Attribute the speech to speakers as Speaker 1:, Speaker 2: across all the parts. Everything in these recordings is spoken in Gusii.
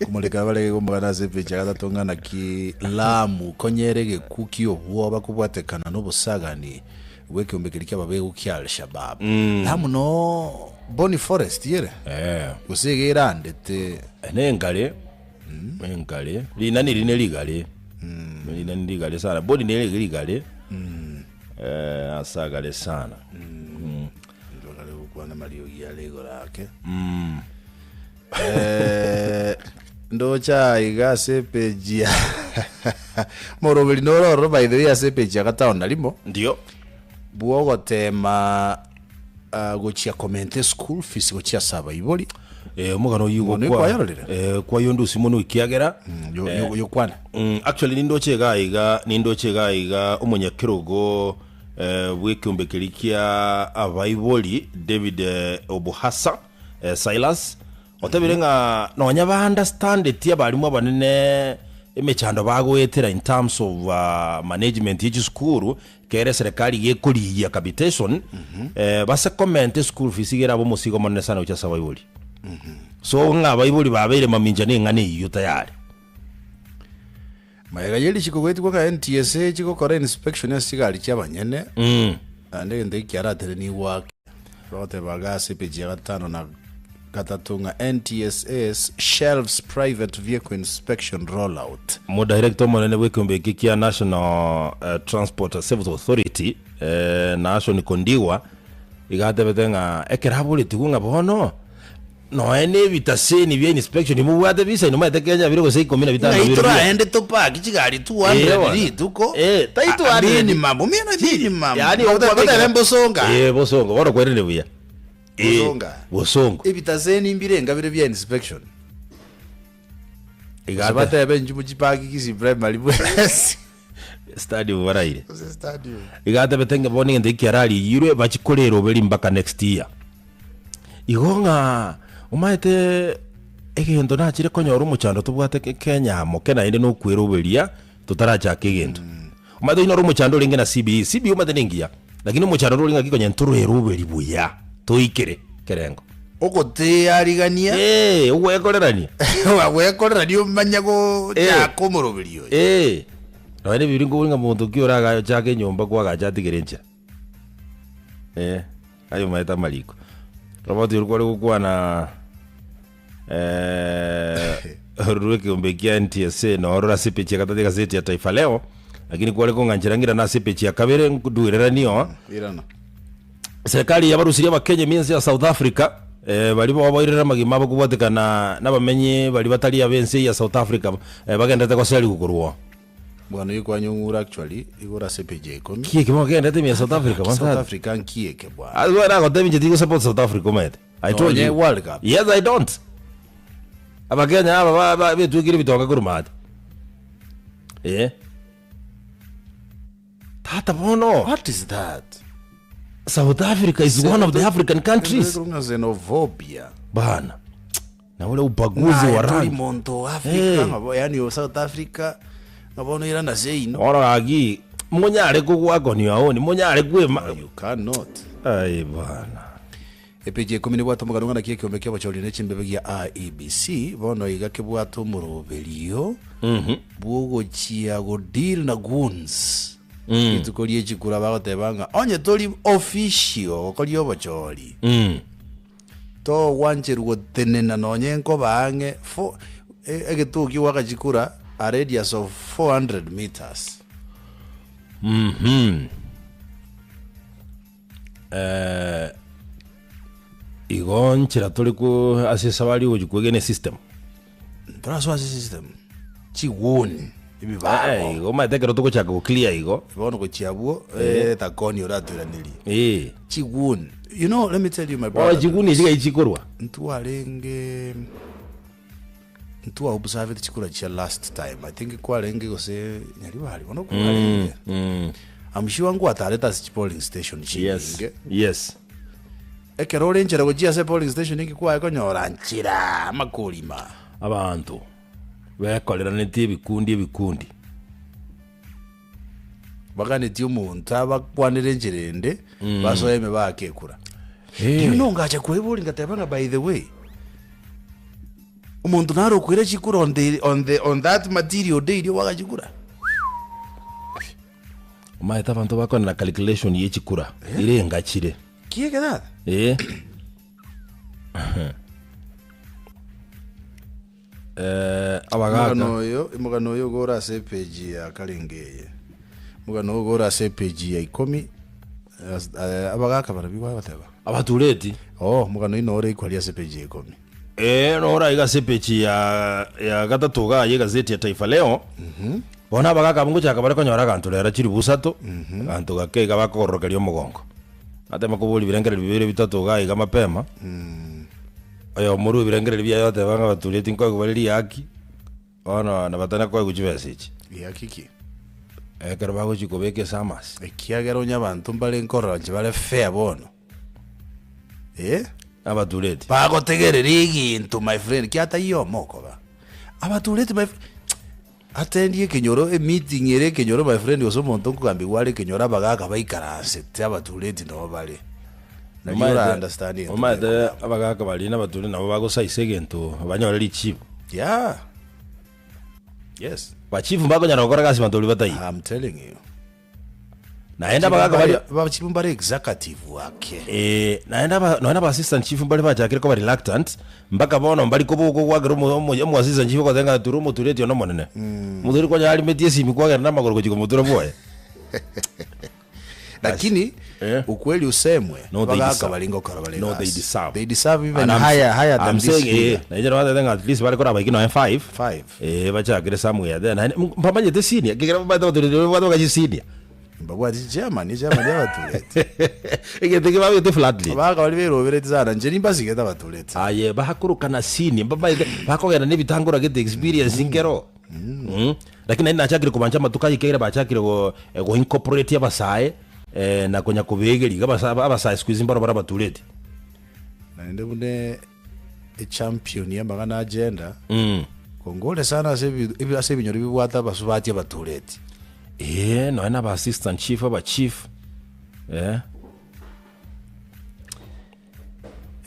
Speaker 1: Komoreka bare komogana ase epeji ya gatato ng'a naki Lamu konyera egeku ki'obwoba kobwatekana nobosagani bw'ekeombe keria ki'ababegu kia Al-Shabaab. Lamu no Boni Forest ere?
Speaker 2: Eh.
Speaker 1: Gose iga erandete?
Speaker 2: Nengare, nengare, rinani rine rigare, rinani rigare sana, boni nere rigare, eh, ase agare sana.
Speaker 1: Ndogare gokwana amariogi are igoro ake. Eh, ndoche aiga ase epeji ya moroberi noro ororo by the way ase epeji ya gatano na rimo
Speaker 2: Ndio.
Speaker 1: bwogotema ah, gochia komenta eschool fees gochia ase abaibori
Speaker 2: Eh, omogano oyio
Speaker 1: Omogano
Speaker 2: gokwa-
Speaker 1: kwayororire?
Speaker 2: Eh, kwayondusia mono ekiagera
Speaker 1: Yo- yo- yokwana
Speaker 2: Mm, actually nindoche iga iga nindoche iga iga omonyakerogo eh, bw'ekeombe keria kia abaibori David eh, Obuhasa eh, Silas otebire ng'a nonya ba understandeti abarimu abanene emechando bagoetera in terms of uh, management ye chisukuru kere serikali gekorigia capitation eh, base komenta eschool fees iga erabe omosigo omonene sana gochia ase abaibori so ng'a abaibori babeire mamincha na eng'ana eyio tayari
Speaker 1: Magega ye richiko goetigwa ng'a NTSA chigokora inspection ase chigari chi'abanyene, naende egento eki kiaratenenigwe ake. Bagoteba iga ase epeji ya gatano na gatato ng'a NTSA shelves private vehicle inspection rollout.
Speaker 2: Omodirector omonene bw'ekeombe eke kia National Transport Safety Authority, Nashon Kondigwa, iga atebete ng'a ekero aboretigwe ng'a bono Nonya nebitaseni bia inspection mobwate visa inwe maete Kenya bire gose ikomi na bitano
Speaker 1: Ng'ai
Speaker 2: bire buya.
Speaker 1: toraende topaki chigari
Speaker 2: Eh,
Speaker 1: 200
Speaker 2: bono.
Speaker 1: rituko
Speaker 2: Eh, tai
Speaker 1: A- a-
Speaker 2: 200.
Speaker 1: minimum omino minimum
Speaker 2: Yaani
Speaker 1: Gote-
Speaker 2: okwabekera-
Speaker 1: gotebe mbosonga
Speaker 2: Eh, bosongo bono kwerire buya. Eh,
Speaker 1: Bosonga.
Speaker 2: Bosongo.
Speaker 1: ebitaseni mbirenga bire bia inspection
Speaker 2: Iga
Speaker 1: Gose
Speaker 2: ate-
Speaker 1: batebe inchu mochipaki Kisii primary bwensi
Speaker 2: Stadium baraire.
Speaker 1: Gose stadium
Speaker 2: Iga atebete ng'a bono egento eki kiarariyirwe bachikorera oberi mpaka next year. Igo ng'a omaete egento nachire konyora omochando tobwate ke- Kenya amo ke naende na okweroberia totarachaka egento. Omanyete oyio noro omochando orenge na CBE, CBE omanyete nengiya, lakini omochando orore ng'aki konya ntorweroberi buya toikere kerengo.
Speaker 1: Ogotearigania
Speaker 2: Eeh, ogwekorerania.
Speaker 1: gwekorerania omanye gochaka omoroberi oyo.
Speaker 2: Eeh, nonya na ebibiria nkobori ng'a monto ki oragachake enyomba kwagacha atigere enchera. Eh, aye omanyete amariko. Robert oria kware gokwana eh, orure ekeombe kia NTSA noro ore ase epeji ya gatato egaseti ya Taifa Leo, lakini kware kong'anchera ng'irane ase epeji ya kabere nduereranie oo.
Speaker 1: Irana.
Speaker 2: Serikali yabarusirie abakenya ime ense ya South Africa eh, baria boboirire amagima abo kobwatekana nabamenyi baria batari ab'ense eye ya South Africa eh, bagenderete goserigwa korwa oo.
Speaker 1: Bwana oyio kwanyong'ura actually igoro ase page ya ikomi.
Speaker 2: Ki eke bogenderete ime ya South Africa
Speaker 1: South
Speaker 2: bwansa?
Speaker 1: Africa nki eke bwana?
Speaker 2: Ase bono nagotebia inche tigo support South Africa omanyete. I told
Speaker 1: Nonye
Speaker 2: you.
Speaker 1: World Cup.
Speaker 2: Yes I don't. Abakenya aba ba- ba- betwekire ebitonga korwa maate. Eh. Tata bono.
Speaker 1: What is that?
Speaker 2: South Africa is one of the African countries.
Speaker 1: Ng'a xenophobia.
Speaker 2: Bana. Na ule ubaguzi wa
Speaker 1: Naye tori
Speaker 2: rangi.
Speaker 1: monto o Africa
Speaker 2: Eh.
Speaker 1: ng'a bo yaani o South Africa ng'a bono irana seino.
Speaker 2: Bono gaki monyare kogwaka on your own, monyare kwema.
Speaker 1: You cannot.
Speaker 2: Ai bana.
Speaker 1: Epeji ya ikomi nebwate omogano ng'a naki ekeombe ki'obochori ne chimbebe gia IEBC bono iga kebwate omoroberio bw'ogochia go deal na goons rituko rie chikura bagoteba ng'a onye tori official gokoria obochori togwancherwa gotenena nonye nkoba ang'e fo e- egetuo ki'ogoaka chikura a radius of 400 meters.
Speaker 2: Eh, igo nchera tore ko ase esabari ogochi kwegena esystem.
Speaker 1: Ntorasoa ase system chiguni
Speaker 2: Eh,
Speaker 1: ebibago
Speaker 2: igo omanyete ekero togochaka go clear igo.
Speaker 1: bono gochia abwo eh, takoni oratoiranerie
Speaker 2: Eh.
Speaker 1: chiguni you know let me tell you my
Speaker 2: Bono
Speaker 1: brother
Speaker 2: chiguni echi ngai chikorwa.
Speaker 1: ntwarenge ntwa observete chikura chia last time i think kwarenge gose nyaribari bono kwarenge
Speaker 2: Mm.
Speaker 1: I'm sure ngwatarete ase chi polling station
Speaker 2: Yes.
Speaker 1: chinyinge
Speaker 2: Yes.
Speaker 1: Ekero ore nchera gochia ase polling station ninki kwaye konyora nchera amakorima.
Speaker 2: Abanto bekoreranetie ebikundi ebikundi.
Speaker 1: Baganetie omonto abakwanere enchera ende basoe ime baake ekura. Do you know ngacha kweboria ngateba ng'a by the way. Omonto nare okoira chikura on the, on the, on that material day erio gwaka chikura.
Speaker 2: Omanyete abanto bakorana calculation ye chikura ire engachire.
Speaker 1: Ki eke tata?
Speaker 2: Eh. Eh, abagaka
Speaker 1: Omogano oyo, omogano oyo igo ore ase epeji ya karenge eye. Omogano oyo igo ore ase epeji ya ikomi, as- eh, abagaka barabwo bagoteba.
Speaker 2: abatureti
Speaker 1: Oh, omogano oino ore iko aria ase epeji ya ikomi.
Speaker 2: Ee, noro aiga ase epeji ya ya gatato iga y'egazeti ya Taifa Leo, bono abagaka abwo ngochaka bare konyora aganto rero chilifu isato, aganto gake iga bakogororokeria omogongo. Natema koboria ebirengererio bibere bitato iga iga mapema, oyomo orwa ebirengererio biaye oteba ng'a abatureti nkoegwa bare riaki, bono nabatana koegwa chibesa echi.
Speaker 1: Riaki ki?
Speaker 2: Ekero bagochia kobeka ase amasi.
Speaker 1: Ekiagera onye abanto mbare nkorora inche bare fair bono. Eh?
Speaker 2: Abatureti.
Speaker 1: Bagotegerera egento my friend, ki ataiyo omokoba. Abatureti my friend, atendie ekenyoro, emeeting ere ekenyoro my friend gose omonto nkogambigwa are ekenyoro abagaka baikaransete abatureti nabo bare. Nari ora understand egento
Speaker 2: Omanyete
Speaker 1: gekogamba.
Speaker 2: abagaka baria na abatureti nabo bagosaisa egento banyore richibu.
Speaker 1: Yeah. Yes.
Speaker 2: Bachifu mbakonyara gokora gasi banto baria bataiyo.
Speaker 1: I'm telling you.
Speaker 2: Naende abagaka baria
Speaker 1: Bachifu mbare executive ake.
Speaker 2: Eh, naende aba nonya aba assistant chief mbare bachakire koba reluctant mpaka bono mbari koboka ogwakera omo omo omo assistant chief ogoteba ng'a tura omotureti one omonene. Omotureti konya arimetie esimi kwagenda namagoro gochia komotura bwoye.
Speaker 1: Lakini
Speaker 2: Eh.
Speaker 1: ukweli usemwe
Speaker 2: No, they
Speaker 1: abagaka
Speaker 2: deserve.
Speaker 1: bari ngokora bare
Speaker 2: No, they
Speaker 1: egasi.
Speaker 2: deserve.
Speaker 1: They deserve even
Speaker 2: And I'm-
Speaker 1: higher higher than
Speaker 2: I'm
Speaker 1: this
Speaker 2: saying, eh,
Speaker 1: figure.
Speaker 2: na inche nabatebete ng'a at least bare koraba eki nonya five.
Speaker 1: Five.
Speaker 2: Eh, bachakire somewhere there. Naende mbamanyete senior, ekero bamanyete abatureti baria babwate bakachi senior.
Speaker 1: Mbabwati chichairman, echairman ya abatureti.
Speaker 2: Egento ekio babegete flatly.
Speaker 1: Abagaka baria berobereti sana, inche nimbasigete abatureti.
Speaker 2: Aye bakorokana senior, mbamaete bakogenda na ebitangora gete experience nkero. Mm. Lakini naende nachakire kobancha amatuko aye ekiagera bachakire go eh, go incorporate abasae eh, na konya kobegeria iga abasa abasae siku hizi mbaro bare abatureti.
Speaker 1: Naende buna echampion y'amang'ana agenda,
Speaker 2: Mm.
Speaker 1: kongore sana ase ebi- ebi- ase ebinyoro bibwate abasubati abatureti.
Speaker 2: Ee, nonya na aba assistant chief, aba chief, eh.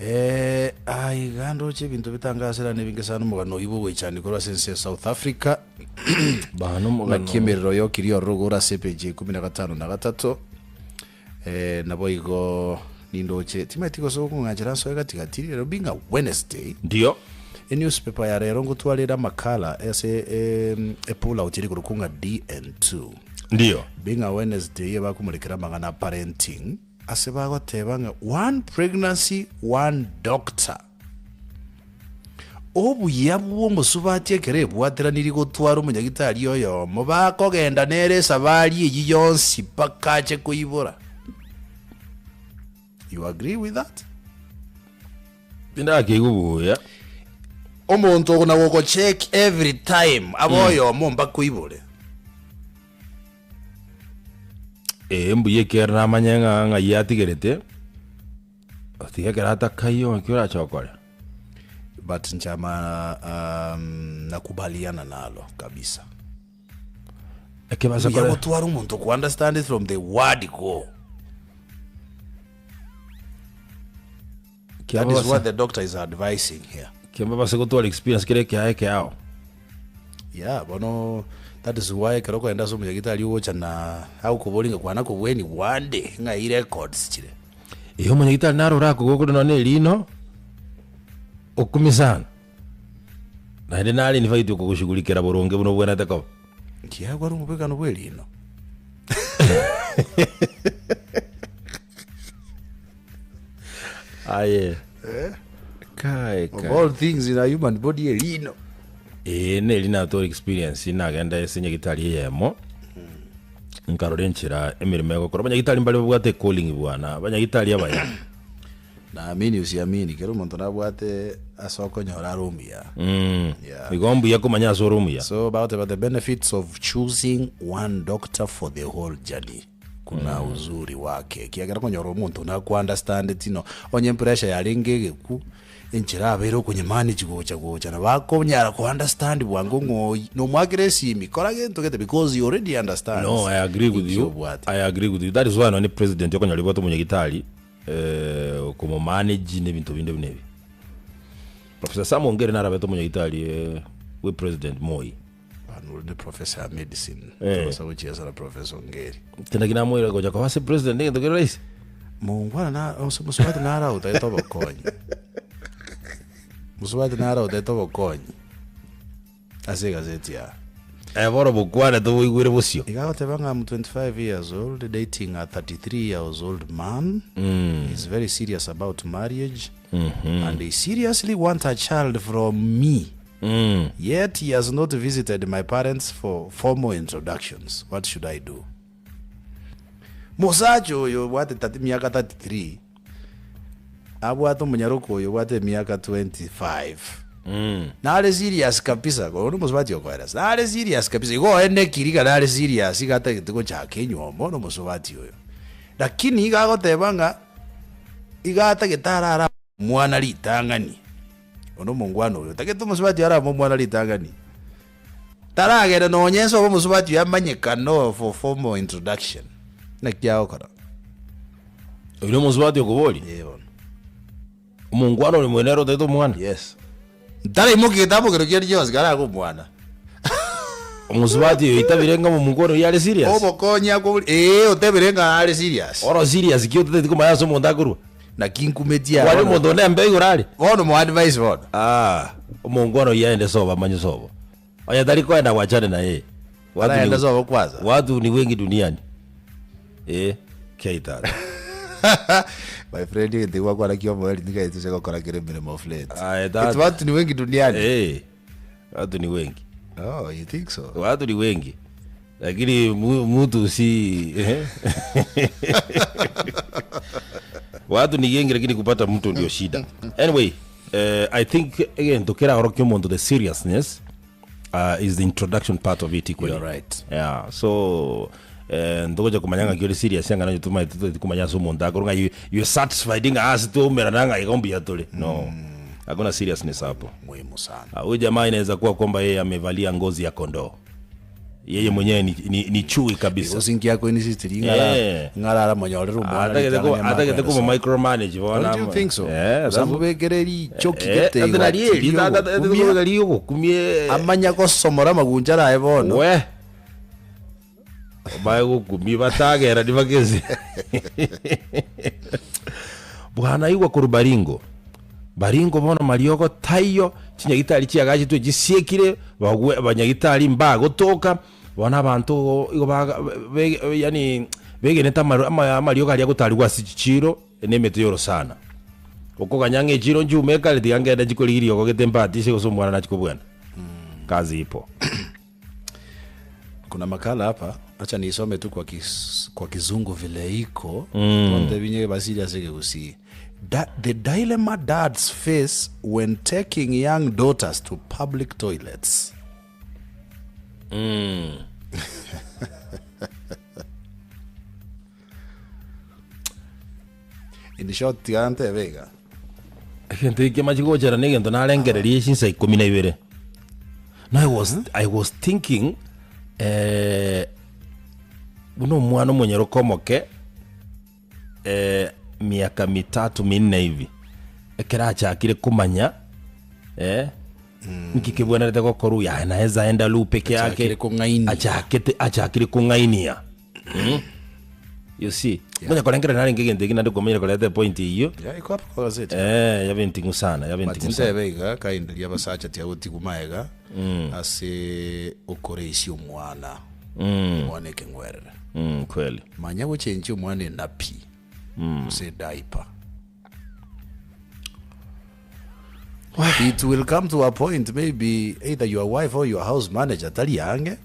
Speaker 1: Eh, aiga ndoche ebinto bitangaserane ebinge sana omogano oyio bw'ogoichania korwa ase ense ya South Africa.
Speaker 2: Bana omogano.
Speaker 1: Naki emerero yokirie ororo igoro ase epeji ya ikomi na gatano na gatato. Eh, naboigo nindoche timanyeti gose okong'anchera nsoe gati gati rero being a Wednesday.
Speaker 2: Ndio.
Speaker 1: Enewspaper ya rero ngotwarire amakala ase em, epull out ere korokwa ng'a DN2.
Speaker 2: Ndio.
Speaker 1: Being a Wednesday ebakomorekera amang'ana a parenting. Ase bagoteba ng'a one pregnancy, one doctor. Obuya bw'omosubati ekero ebwateranirie gotwara omonyagitari oyomo, bakogenda nere esabari eyio yonsi mpaka ache koibora. You agree with that?
Speaker 2: Tindakeigwa buya.
Speaker 1: Omonto okona gogocheck every time abe oyomo mpaka oibore.
Speaker 2: Ee, mbuya ekiagera namanye ng'a ng'ai atigerete, tiga ekero atakaiyo nki orache okore.
Speaker 1: But nchama um, nakubaliana nalo kabisa.
Speaker 2: Ekebasa
Speaker 1: Mbuya
Speaker 2: kore
Speaker 1: gotwara omonto ku understand it from the word go. That is what the doctor is advising here.
Speaker 2: Kiambabase gotwara experience kere ekeao ekeao.
Speaker 1: Yeah, bono that is why ekero okogenda ase omonyagitari ogocha na agokoboria ng'a kwana kobweni gwande ng'ai records chire.
Speaker 2: Ee, omonyagitari naro orakogwe kore nonye na erino, okumia sana. Naende nare in fact okogoshughulikera boronge buna obwenerete koba.
Speaker 1: Nkiagwa are omobwekano bwa erino.
Speaker 2: Aye. Kai,
Speaker 1: Of
Speaker 2: kai.
Speaker 1: all things in a human body erino.
Speaker 2: Ee, neri natwara experience nagenda ase nyagitari eyemo nkarora enchera emeremo egokora abanyagitari mbare babwate ecalling bwana abanyagitari abaya
Speaker 1: Naamini usiamini kera omonto nabwate ase okonyora are omuya.
Speaker 2: Mm.
Speaker 1: Yeah.
Speaker 2: Igo mbuya komanya ase ore omuya
Speaker 1: So bagoteba the benefits of choosing one doctor for the whole journey. Kuna uzuri wake ekiagera okonyora omonto naku understandeti no onye pressure yarenge egeku enchera abeire okonyemanage gocha gocha nabo akonyara ko understand bwango ng'a oyi nomoakera esimi kora gento gete because he already understands
Speaker 2: No, I agree with
Speaker 1: inki
Speaker 2: you.
Speaker 1: obwate.
Speaker 2: I agree with you. That is why nonye president okonyora ribwate omonyagitari eh, okomomanage na ebinto binde buna ebi. Professor Sam Ongeri naro abete omonyagitari eh, bwe President Moi.
Speaker 1: Bano ore ne professor ya medicine.
Speaker 2: Eh.
Speaker 1: Tobasa gochiesa na Professor Ongeri.
Speaker 2: Tindaki namoira gocha koba ase president egento kere rahisi.
Speaker 1: Mongwana na ose mosubati naro otaete obokonyi. Mosubati naro otaete obokonyi. Ase egazeti ya.
Speaker 2: Eh, bono bokwane toboigwere bosio.
Speaker 1: Iga agoteba ng'a I'm 25 years old dating a 33 years old man. He's very serious about marriage and he seriously want a child from me. Yet he has not visited my parents for formal introductions. What should I do? Mosacha oyo obwate tati- miaka 33 abwate omonyaroka oyo obwate emiaka 25 nare serious kabisa oyo nomosubati okoeresa nare serious kabisa igo oenekiri iga nare serious iga atagete gochaka enywomo na omosubati oyo lakini iga agoteba ng'a iga atagete arara omwana ritang'ani One omongwana oyo otagete omosubati oyo arame omwana ritang'ani, taragenda nonya ense obe omosubati oyo amanyekane for formal introduction. Naki agokora?
Speaker 2: Oyo nomosubati okoboria?
Speaker 1: Ee bono.
Speaker 2: Omongwana ore mwene ere otagete omwana?
Speaker 1: Yes. Ntaraimokia getabu kero kiaria gionsi karabe omwana.
Speaker 2: Omosubati oyo oitabire ng'a omongwana oyio are serious?
Speaker 1: Obokonyi akoboria, ee otebire ng'a are serious.
Speaker 2: Oro serious ki ototeti komanya ase omonto akorwa?
Speaker 1: Naki nkumetie
Speaker 2: Kwani
Speaker 1: bono.
Speaker 2: omonto onde embe igoro are?
Speaker 1: Bono mo advise bono.
Speaker 2: Ah, omongwana oyio aende sobo amanye sobo. Onye tari koenda gwachane naye. Watu ni-
Speaker 1: Araenda sobo kwanza.
Speaker 2: Watu ni wengi duniani. Eh, kiaitata.
Speaker 1: My friend egento gwakwana kia omoeri nigaete ase gokora kere emeremo of late.
Speaker 2: Aye, tata.
Speaker 1: Eti watu ni wengi duniani.
Speaker 2: Eh, watu ni wengi.
Speaker 1: Oh, you think so?
Speaker 2: Watu ni wengi. Lakini mu- mutu si eh? Watu ni wengi lakini kupata mtu ndio shida. Anyway, eh, I think egento keraorokia omonto the seriousness uh, is the introduction part of it equally.
Speaker 1: You're right.
Speaker 2: Yeah, so eh, ntogocha komanya ng'aki ore serious ang'ana onye tomaete totagete komanya ase omonto akore ng'a you, you're satisfied ng'a ase twaumerana ng'a igo mbuya tore. No. Hakuna seriousness hapo.
Speaker 1: Muhimu sana.
Speaker 2: Ah, Huyu jamaa inaweza kuwa kwamba yeye amevalia ngozi ya kondoo. Yeye mwenyewe ni, ni, ni chui kabisa.
Speaker 1: Igo sinki yako insistiri ng'ara
Speaker 2: Eh.
Speaker 1: ng'arara monyorere omwana
Speaker 2: Atagete
Speaker 1: ritang'ani
Speaker 2: ko atagete
Speaker 1: amakwenda
Speaker 2: kuma
Speaker 1: sobo.
Speaker 2: micromanage bona.
Speaker 1: Don't you think so?
Speaker 2: Eh, that's-
Speaker 1: Osamobekere richoki
Speaker 2: Eh,
Speaker 1: gete
Speaker 2: ati nari eri,
Speaker 1: igwatirie
Speaker 2: tata- tata-
Speaker 1: ogokumia.
Speaker 2: tata- riogokumia.
Speaker 1: Amanya gosomora amaguncha araye bono.
Speaker 2: We. Bae gokumia batagera nibageze. Bwana igwa korwa Baringo. Baringo bono mariogo taiyo, chinyagitari chiagachetwe chisiekire, bagwe abanyagitari mbagotoka, bono abanto igo baga be yaani begenete amaru ama amariogo aria agotarigwa ase chichiiro na emete y'orosana. Okoganya ng'a echiiro nchiume ekare tiga ngende nchikorigia riogo gete mbatishe gose omwana nachie kobwena. Kazi ipo.
Speaker 1: Kuna makala hapa, acha niisome tu kwa, kis, kwa kizungu vile iko mm. Binye basiri ase Kegusii. Da, the dilemma dads face when taking young daughters to public toilets. In short, tiga ntebe iga.
Speaker 2: Egento eke machi gochera na egento narengereria chinsa ikomi na ibere. No I was, I was thinking eh, buna omwana omonyaroka omoke eh, miaka mitatu minne hivi ekero achakire komanya eh, nki kebwenerete gokorwa yaye naye aenda lu peke yake
Speaker 1: Achakire kong'ainia.
Speaker 2: achakete achakire kong'ainia mm? You see yeah. Korengereria narenge egento eki naende komanyire koreta epoint eyio
Speaker 1: Yeah, iko hapo kwa gazeti.
Speaker 2: eh, yabe enting'u sana yabe
Speaker 1: But
Speaker 2: enting'u sana
Speaker 1: ntebe iga kaenderia abasacha tiagotigwa maega ase okoreisia omwana omwana ekeng'werere
Speaker 2: mm, kweli
Speaker 1: manya gochenchia omwana enapi gose ediaper it will come to a point maybe either your wife or your house manager tari ange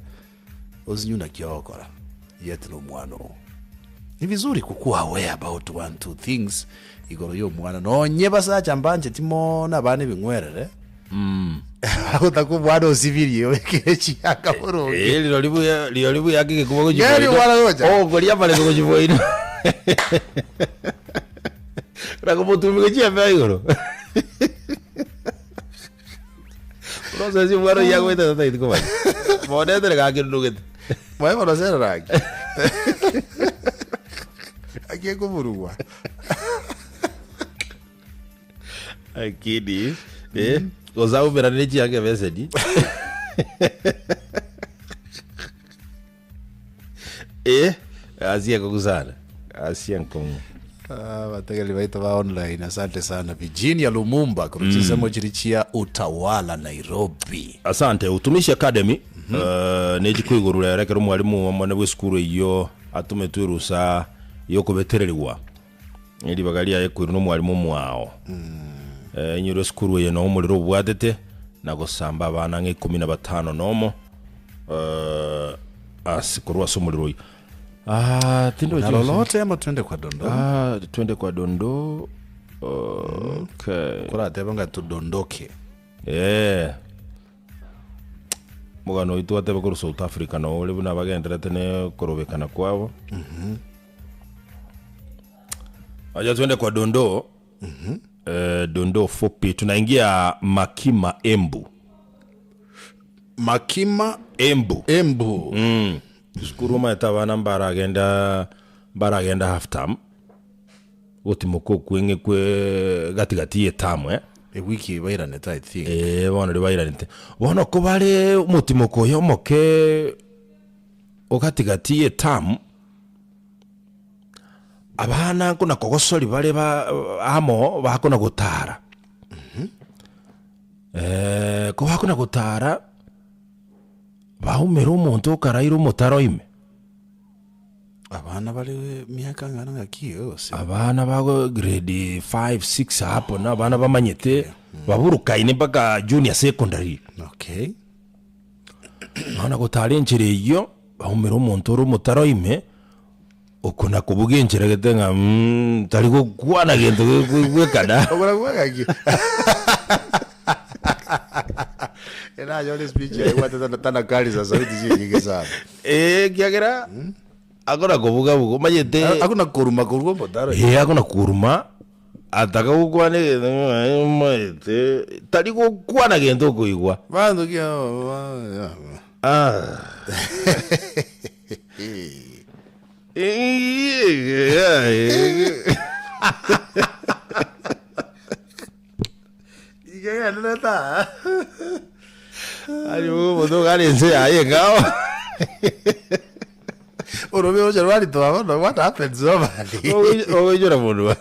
Speaker 1: osinyu naki ogokora yet nomwana oo ni vizuri kukuwa aware about one two things igoro ya omwana nonye basacha mbancheti mono abana ebing'werere agotaka omwana osibirie obekere chianga boronge
Speaker 2: Eh, rirori buya rirori buya kegekuba gochia
Speaker 1: Ngeri
Speaker 2: boino.
Speaker 1: omwana gocha.
Speaker 2: Ogokoria amareko gochia boino Nakomotumia gochia embeo igoro Process omwana oyio agoeta tatageti komanya. Bono etere gaki ndugete.
Speaker 1: Mwaye bono serera aki. Aki ekoburugwa.
Speaker 2: Lakini. Eh, gose aumerane ne chianga ebeseni. Eh, asie enkong'u sana. Asie enkong'u.
Speaker 1: Ah, abategereri baito ba online asante sana Virginia Lumumba korwa chinsemo chiri chia Utawala Nairobi.
Speaker 2: Asante. Utumishi Academy eh, nechikwa igoro rero ekero omwalimu omone bw'esukuru eyio atometwe erusa yokobetererigwa Ribaga riaye koirwa nomwalimu omwao. Eh, inyore esukuru eye noo omorero obwatete na gosamba abana ang'e ikomi na batano nomo eh, ase korwa ase omorero oyio. Ah, tindochi
Speaker 1: Na lolote ama twende kwa dondo.
Speaker 2: Ah, twende kwa dondo. Okay.
Speaker 1: Korateba nga tudondoke.
Speaker 2: Eh. Omogano oito twateba korwa South Africa noo ore buna bagenderete ne korobekana kwabo. Acha twende kwa dondoo. Eh, dondoo fupi tunaingia Makima Embu.
Speaker 1: Makima
Speaker 2: Embu.
Speaker 1: Embu.
Speaker 2: Mm. Sukuru omanyete abana mbaragenda mbaragenda half term. Gotimoka okweng'e kwe gatigati ye term eh.
Speaker 1: Ewiki eye bairanete I think.
Speaker 2: Eh, bono riria bairanete. Bono kobare omotimoko oyo omoke ogatigati ye term, Abana nkona kogosori bare ba amo bakona gotara. Eh, ko bakona gotara, baumera omonto okaraire omotaro ime.
Speaker 1: Abana bare miaka ng'ana ng'aki iga gose?
Speaker 2: Abana bago grade 5, 6 hapo na abana bamanyete baburukaine mpaka junior secondary.
Speaker 1: Okay.
Speaker 2: Bono gotara enchera eyio, baumera omonto ore omotaro ime. Oko nakobuga enchera gete ng'a mm, tari gokwana gento gekoigwekana.
Speaker 1: Oko nakobuga ng'aki? Nanyore speech yaye ebwate tana- tanakari za sauti chinyinge sana.
Speaker 2: Eh, ekiagera akona kobuga buga omanyete
Speaker 1: Akona koruma korwa omotaro.
Speaker 2: Eh, akona koruma ataka gokwana egento ng'a eh, omanyete tari gokwana gento okoigwa.
Speaker 1: Banto ki
Speaker 2: Ah. Ari omonto iga are ense yaye engao.
Speaker 1: Orobe oche rwaritoa bono what happens normally?
Speaker 2: Ogoichora monwa.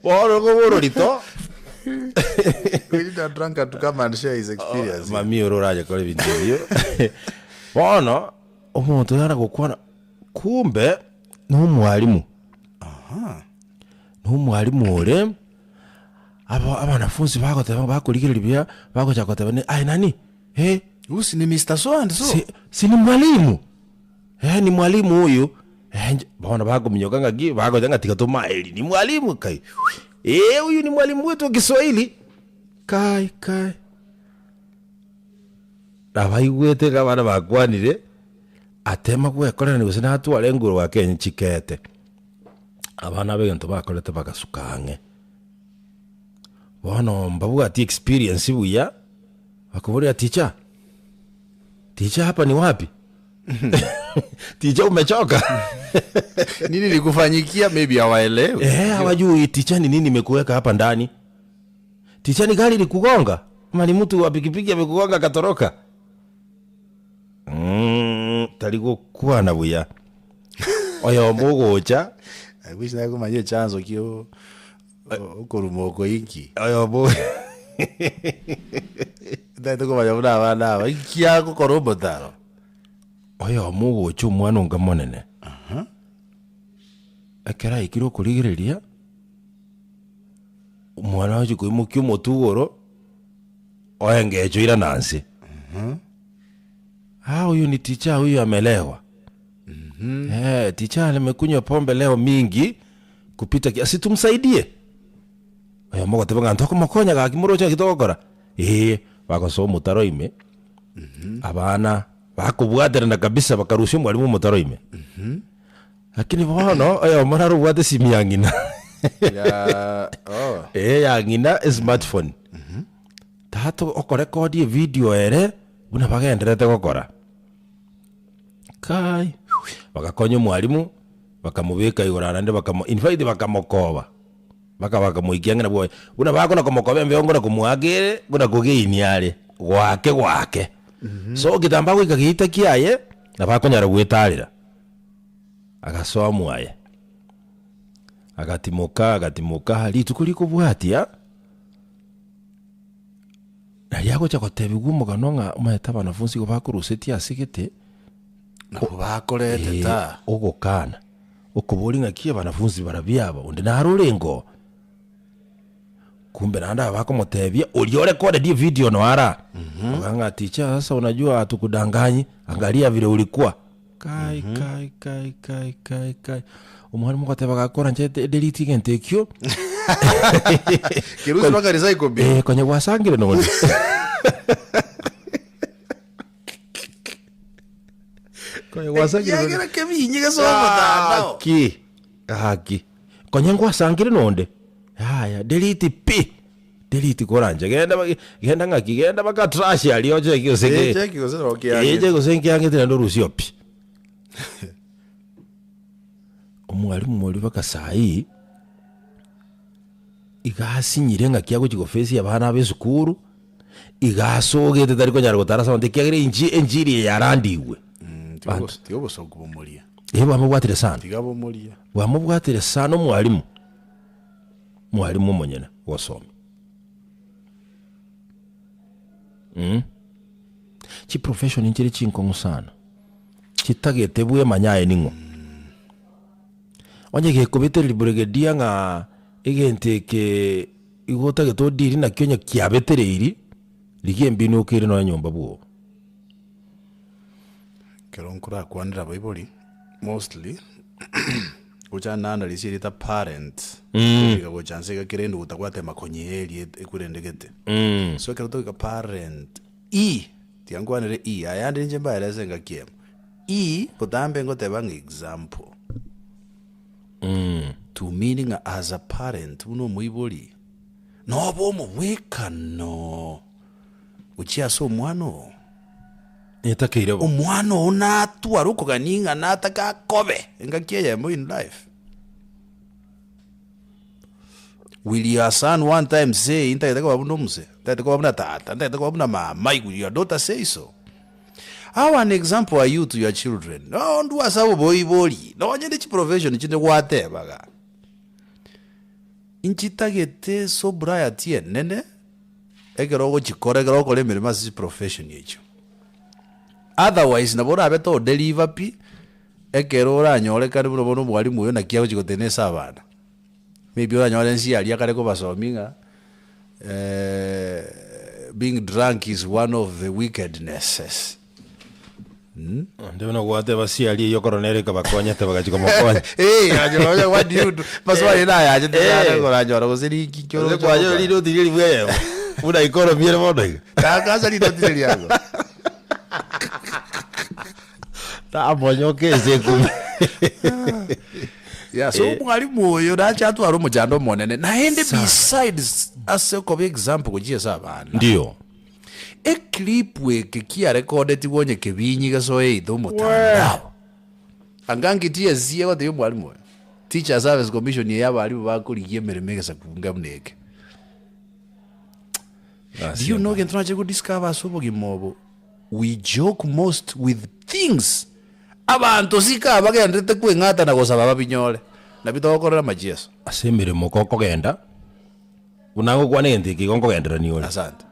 Speaker 2: Bono okobora orito.
Speaker 1: We need a drunkard to come and share his experience.
Speaker 2: Mami oro orache kora ebinto ebio. Bono, omonto oyo aragokwana, kumbe na omwalimu. Na omwalimu ore, aba abanafunsi bagoteba bakorigereria buya, bagochaka goteba ne aye nani? Eh!
Speaker 1: Huyu si ni Mr. So and so.
Speaker 2: Si, si ni mwalimu? Eh, ni mwalimu huyu. Eh, nje- bono bakominyoka ng'aki, bagocha ng'a tiga tomaeri, ni mwalimu kai. Eh, huyu ni mwalimu wetu wa Kiswahili. Kai, kai. Nabaigwete ng'a abana bakwanire, atema gwekorerania gose natware enguru gake enchikete. Abana aba egento bakorete bagasuka ang'e. Bono mbabwati experience buya, bakoboria teacher, teacher hapa ni wapi? Teacher umechoka?
Speaker 1: Nini likufanyikia maybe hawaelewi.
Speaker 2: Eh, hawajui teacher ni nini imekuweka hapa ndani. Teacher ni gari likugonga? Ama ni mtu wa pikipiki amekugonga akatoroka? Mm, tari gokwana buya. Oyomo ogocha,
Speaker 1: I wish nakomanya echanzo kio okoruma oko inki.
Speaker 2: oyomo
Speaker 1: Ntagete komanya buna abana aba, inki agokora omotaro?
Speaker 2: Oyomo ogocha omwana onga monene. Ekero aikire okorigereria, omwana agochia koimokia omotwe igoro, oengecho oirana nse. Ah, huyu ni teacher, huyu amelewa. Eh, teacher amekunywa pombe leo mingi kupita kiasi, tumsaidie. Oyomo ogoteba ng'a ntokomokonya gaki moroche naki togokora? Ee, bagosoa omotaro ime, abana bakobwaterana kabisa bakarusia omwalimu omotaro ime. Lakini bono oyomo naro obwate esimi ya ng'ina.
Speaker 1: Ya, oh.
Speaker 2: Ee, ya ng'ina esmartphone. Tata okorekodia evideo ere buna bagendererete gokora. Kai, bagakonya omwalimu, bakamobeka igoro naende bakamo in fact bakamokoba. Baka bakamoikia ang'e nabwo buna bakona komokoba embeo nkona komoaka ere, nkona kogeinia are, goake goake. So egetambaa goika geita kiaye, nabo akonyara goetarera. Agasoa mwaye, agatimoka agatimoka, rituko rikobwatia, naria agocha gotebiwa omogano ng'a omanyete abanafunsi igo bakorusetie ase gete,
Speaker 1: Nabo bakorete ta.
Speaker 2: ogokana. Okoboria ng'aki abanafunsi barabio aba, onde naro orenge oo? Kumbe naende aba bakomotebia, oria orecorded evideo noyo ara. Akogamba ng'a teacher sasa unajua hatukudanganyi, angalia vile ulikuwa. Kai kai kai kai kai kai. Omwalimu ogoteba gakora inche delete egento ekio.
Speaker 1: Kerusi mpaka recycle bin.
Speaker 2: Eh, konya gwasangire nonde. Konya gwasangire nonde.
Speaker 1: Ekiagera kebinyi gesoe omotandao.
Speaker 2: Gaki gaki konya ngwasangire nonde yaya delete pi delete koranche genda ba genda ng'aki genda baka trash aria ocheki gose
Speaker 1: Eh,
Speaker 2: ke
Speaker 1: cheki gose nabo kiangete.
Speaker 2: eh, cheki gose nkiangete naende orusie oo pi. Omwalimu oria baka saii. Iga asinyire ng'aki agochia goface abana aba esukuru, iga asogete tari konyara gotara ase abanto ekiagera enchi enchiri eye yarandigwe.
Speaker 1: Tiga obos- tiga obosoku bomorie.
Speaker 2: Eh bwamobwatire sana.
Speaker 1: Tiga bomorie.
Speaker 2: Bwamobwatire sana omwalimu, mwalimu omonyene gosomia. Mh, chiprofession nchire chinkong'u sana, chitagete bwemanye aye ning'o. Onye gekobetereria brigadier ng'a egento eke igo otagete odeal nakio onye kiabetereiri, rigia embinu okeire nonya nyomba bwogo.
Speaker 1: Ekero nkorakwanera abaibori, mostly, gocha nanda risia erieta parent, goika gocha nse iga kera endugu tagwatema konyea erieta ekurende gete. So ekero togoika parent, e, tiga nkwanere e, ayande ninche mbaerese engaki eyemo. E, botambe ngoteba ng'a example. To mean ng'a as a parent buna omoibori, nobe omobwekano gochia ase omwana oo.
Speaker 2: Etakeire bo.
Speaker 1: Omwana oo natware okogania ng'a natake akobe engaki eyemo in life. Will your son one time say ntagete koba buna omose, ntagete koba buna tata, ntagete koba buna mama, will your daughter say so? How an example are you to your children? Nondwe ase oboibori, nonye ne chiprofession chinde gwatebaga. Nchitagete sobriety enene ekero ogochikora ekero ogokora emeremo ase chiprofession echio. Otherwise nabo orabe todeliver pi, ekero oranyorekane buna bono omwalimu oyo naki agochi gotenena ase abana. Maybe oranyore ense aria akare kobasomia ng'a being drunk is one of the wickednesses.
Speaker 2: Onde buna gwateba siaria eyio korona ere ekabakonyete bagachia komokonya.
Speaker 1: Eh, anyora onya what do you do? Maswali nayachete sana
Speaker 2: Eh.
Speaker 1: koranyora gose ninki
Speaker 2: Gose
Speaker 1: kioroche
Speaker 2: kwanyora
Speaker 1: gokora.
Speaker 2: rinoti riria ribu eyemo buna ikoromiere bono iga.
Speaker 1: Kaka rinoti riria riago.
Speaker 2: Tamonyoka ense ekume.
Speaker 1: Yeah, so omwalimu oyo nache atware omochando omonene naende besides ase okoba example gochia ase abana
Speaker 2: Ndio.
Speaker 1: eclip eke kiarekodetigwe onye kebinyi gesoe either omotandao anga nkitie esie egotebia omwalimu oyo Teacher Service Commission eye abalimu bakorigia emeremo egesaku bunga buna eke. Do you know egento nache godiscover ase obogima obo We joke most with things abanto sika bagenderete kweng'ata na gosaba babinyore, nabio togokorera amachieso.
Speaker 2: Ase emeremo gokogenda, buna ngokwana egento eke igo nkogendererania ore.
Speaker 1: Asante.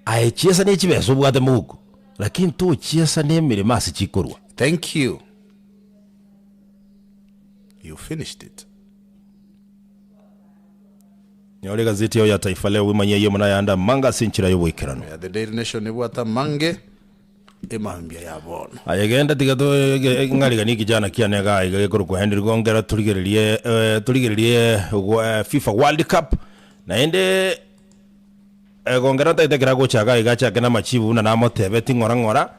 Speaker 2: Aye chiesa ne chibesa obwate mohuko, lakini tochiesa na emeremo ase chikorwa.
Speaker 1: Thank you. You finished it.
Speaker 2: Nyora egazeti yao ya Taifa Leo bwemanyie ayio buna ayande amange ase enchera y'oboikeranu.
Speaker 1: Yeah, the Daily Nation ebwate amange emambia ya bono.
Speaker 2: Aye genda tiga to ng'ariganie ekijana kiane igaa iga gekorokwa Henry Gongera torigererie eh, torigererie gwa FIFA World Cup naende eh, Gongera ntagete ekero agocha igaa iga achake namachibu buna namotebeti ng'ora ng'ora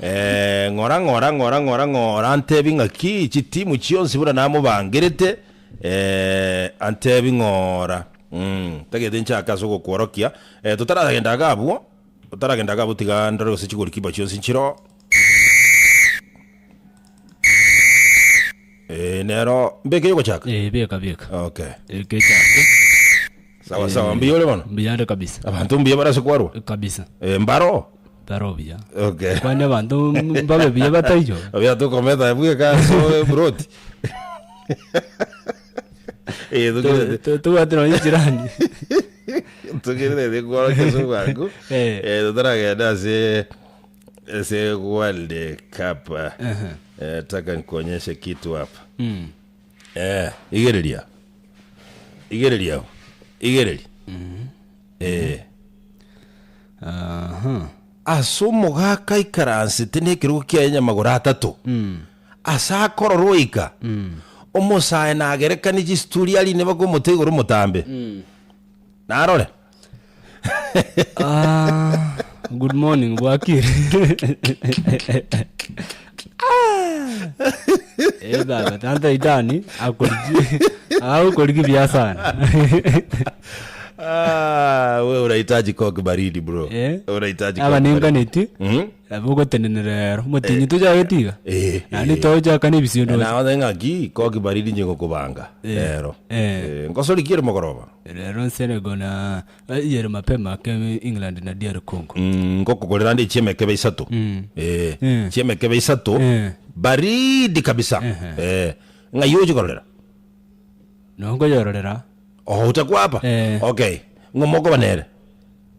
Speaker 2: eh, ng'ora ng'ora ng'ora ng'ora ng'ora antebi ng'aki chitimu chionsi buna namobangerete Eh, antebi ng'ora, mm, ntagete nchake ase ogokworokia. Eh, totaragenda iga abwo, totaragenda iga abwo tiga ndore gose chigolikipa chionsi nchiroo. Eh. Eh, nero mbeke yogochaka
Speaker 3: Eh, beka beka.
Speaker 2: okay
Speaker 3: Eke echake.
Speaker 2: sawa sawa mbuya ore bono
Speaker 3: Mbuya ande kabisa.
Speaker 2: abanto mbuya bare ase kwarwa
Speaker 3: Kabisa.
Speaker 2: Eh, mbaro
Speaker 3: Baro buya.
Speaker 2: okay
Speaker 3: Kwani abanto mbabe buya bataiyo.
Speaker 2: oya tokometa bweka ase broti Eh, tokirete
Speaker 3: Tobwate nonye jirani.
Speaker 2: tokirete kworokia ase obwango
Speaker 3: Eh.
Speaker 2: Eh, totaragenda ase ase World Cup eh, taka nikuonyeshe kitu hapa
Speaker 3: Mm.
Speaker 2: eh, igereria igereria aho igereria eh.
Speaker 3: Aha.
Speaker 2: Ase omogaka aikaransete nekerogo kiaye nyamagoro atato, ase akorora oika, omosae nagerekanie chisituri arine baka omote igoro omotambe. Narore.
Speaker 3: Ah, good morning bwakire. Ah. Eh baba, tanta idani akorigi akorigi buya sana.
Speaker 2: Ah, wewe unahitaji coke baridi bro.
Speaker 3: Eh?
Speaker 2: Unahitaji
Speaker 3: Aba
Speaker 2: coke baridi.
Speaker 3: ninganeti
Speaker 2: Mhm.
Speaker 3: nabo ogotenenera ero omotinyi tochagetiga
Speaker 2: Eh,
Speaker 3: naende
Speaker 2: eh.
Speaker 3: tochaka na ebisiondo
Speaker 2: Na othe ng'aki coke baridi inye gokobanga. Ero.
Speaker 3: Eh.
Speaker 2: Eh, ngosorikiere mogoroba.
Speaker 3: Rero Senegal na eyere mapema ake England na DR Congo.
Speaker 2: Mm, ngokogorera nde chiemekebe isato. Eh,
Speaker 3: Eh.
Speaker 2: chiemekebe isato.
Speaker 3: Eh.
Speaker 2: Baridi kabisa. Eh, ng'ai oche kororera?
Speaker 3: Nonkoyororera
Speaker 2: Oh, utakwapa?
Speaker 3: Eh.
Speaker 2: Okay. Ng'o mokoba nere?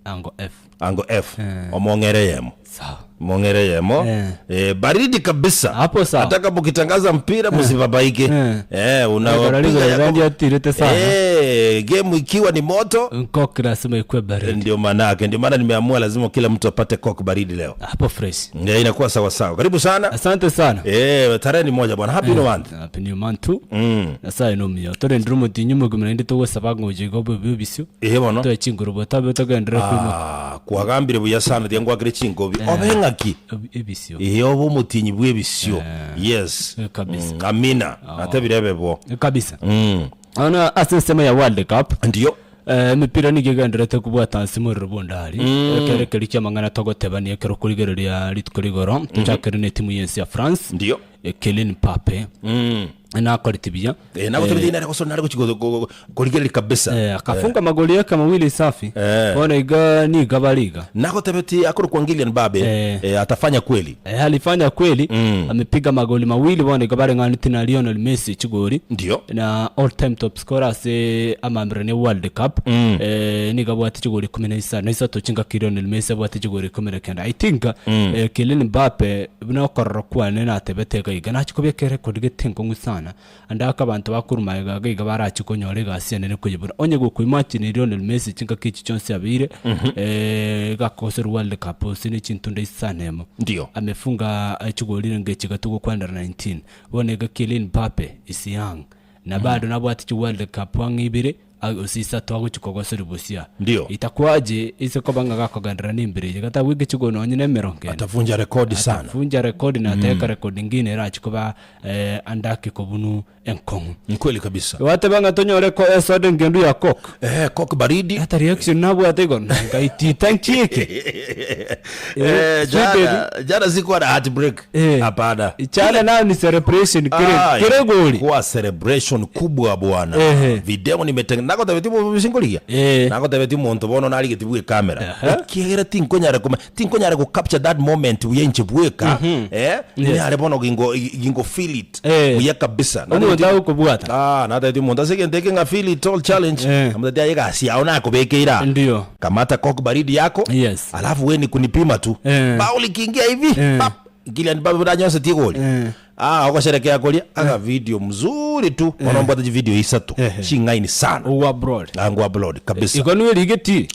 Speaker 3: Ango F.
Speaker 2: Ango F.
Speaker 3: Eh.
Speaker 2: Omong'ere eyemo.
Speaker 3: Sawa.
Speaker 2: Mong'ere eyemo.
Speaker 3: Eh.
Speaker 2: Eh, baridi kabisa.
Speaker 3: Hapo sawa.
Speaker 2: Hata kama ukitangaza mpira msibabaike.
Speaker 3: Eh.
Speaker 2: Eh, unapiga
Speaker 3: Baridi
Speaker 2: yako.
Speaker 3: atirete sana.
Speaker 2: Eh, game ikiwa ni moto
Speaker 3: Coke lazima ikuwe baridi.
Speaker 2: ndio manake, ndio maana nimeamua lazima kila mtu apate coke baridi leo.
Speaker 3: Hapo fresh.
Speaker 2: Eh, inakuwa sawa sawa. Karibu sana.
Speaker 3: Asante sana.
Speaker 2: Eh, tarehe ni moja bwana. Happy new month.
Speaker 3: Happy new month too.
Speaker 2: Mm.
Speaker 3: Nyasaye nomuya. Torendire omotinyi omogima naende togosaba ng'a oche iga obobe obisio.
Speaker 2: Eh bono.
Speaker 3: Toe chinguru botabe togenderere koimoka.
Speaker 2: Ah, kwagambire buya sana tiga ngwakere chinkobi. Obe ng'aki?
Speaker 3: Ebisio.
Speaker 2: Ee obe omotinyi bw'ebisio. Yes.
Speaker 3: Eh, kabisa.
Speaker 2: Mm, amina. Natebire ebe bo.
Speaker 3: Eh, Kabisa.
Speaker 2: Mm.
Speaker 3: Bono ase ensemo ya World Cup
Speaker 2: Ndiyo.
Speaker 3: eh, emepira nigo egendererete kobwata nse morero bondari ekero ekeri ki'amang'ana togotebania ekero okorigereria rituko rigoro tochakere na etimu y'ense ya France
Speaker 2: Ndiyo.
Speaker 3: eh, Kylian Mbappe
Speaker 2: Mm.
Speaker 3: nakorete buya
Speaker 2: Eh, nagotebete inare gosona nare gochi go- go- go- korigereria kabisa.
Speaker 3: eh, akafunga magoli yake mawili safi
Speaker 2: Eh.
Speaker 3: bono iga niga bariga
Speaker 2: Nagotebeti akorokwa Kylian Mbappe
Speaker 3: Eh.
Speaker 2: eh, atafanya kweli.
Speaker 3: Eh, alifanya kweli
Speaker 2: Mm.
Speaker 3: amepiga magoli mawili bono iga bareng'aneti na Lionel Messi chigori
Speaker 2: Ndiyo.
Speaker 3: na all time top scorer ase amambirani ya World Cup
Speaker 2: Mm.
Speaker 3: eh, nigo abwate chigori ikomi na isano na isato chingaki Lionel Messi abwate chigori ikomi na kenda I think
Speaker 2: Mm.
Speaker 3: eh, Kylian Mbappe buna okorora kwane natebete iga iga nachia kobeka erekodi gete enkong'u sana ande ake abanto bakorwa magega iga iga barachie konyora egasi enene koyebuna onye gokoimagine Lionel Messi chingaki echi chionsi abeire eh, iga akoserwa World Cup ase ne chintunda isano emo
Speaker 2: Ndiyo.
Speaker 3: amefunga eh, chigori renge echi iga togokwanera 19 bono iga Kylian Mbappe is young na bado nabwate chi World Cup ang'e ibere a- gose isato agochia kogoseria bosia
Speaker 2: Ndio.
Speaker 3: Itakuwaje ase koba ng'a gakogenderera nembere eye gatagweka chigori nonye na emerongo ene
Speaker 2: Atavunja rekodi sana.
Speaker 3: Atavunja rekodi na ataweka rekodi ingine erache koba eh, ande ake kobunu enkong'u
Speaker 2: Ni kweli kabisa.
Speaker 3: Gwateba ng'a tonyore ko esoda engendu ya coke
Speaker 2: Eh, coke baridi.
Speaker 3: Hata reaction nabwate igo ngaitita nchieke
Speaker 2: Eh,
Speaker 3: sweet
Speaker 2: jana, jana sikuwa na heartbreak.
Speaker 3: Eh.
Speaker 2: Hapana.
Speaker 3: Chana nayo ni celebration kere
Speaker 2: Ah,
Speaker 3: kere goli
Speaker 2: Kuwa celebration kubwa bwana.
Speaker 3: Ehe.
Speaker 2: Video nimetengeneza. Nagotebeti bishingoligia.
Speaker 3: Eh.
Speaker 2: Nagotebeti omonto bono narigeti bwe camera.
Speaker 3: Ehe.
Speaker 2: Ekiagera tinkonyara koma tinkonyara go capture that moment buya inche bweka. Eh, niare bono gingo gingo feel it.
Speaker 3: Eh.
Speaker 2: Buya kabisa.
Speaker 3: Omonto agokobwata.
Speaker 2: Ah, natebeti omonto ase egento eke ng'a feel it all challenge.
Speaker 3: Eh.
Speaker 2: Amotebeti aye egasi yao nakobekeire aa.
Speaker 3: Ndio.
Speaker 2: Kamata coke baridi yako.
Speaker 3: Yes.
Speaker 2: Alafu we ni kunipima tu.
Speaker 3: Eh.
Speaker 2: Bao likiingia hivi.
Speaker 3: Eh.
Speaker 2: Pap. Kylian Mbappe buna anyonse tigori.
Speaker 3: Eh.
Speaker 2: Ah, ogosherekea koria aga video mzuri tu. Bono mbwate chivideo isato.
Speaker 3: Ehe.
Speaker 2: Ching'aini sana.
Speaker 3: Ogo abroad.
Speaker 2: Ango upload kabisa.
Speaker 3: Igo niwe rigeti.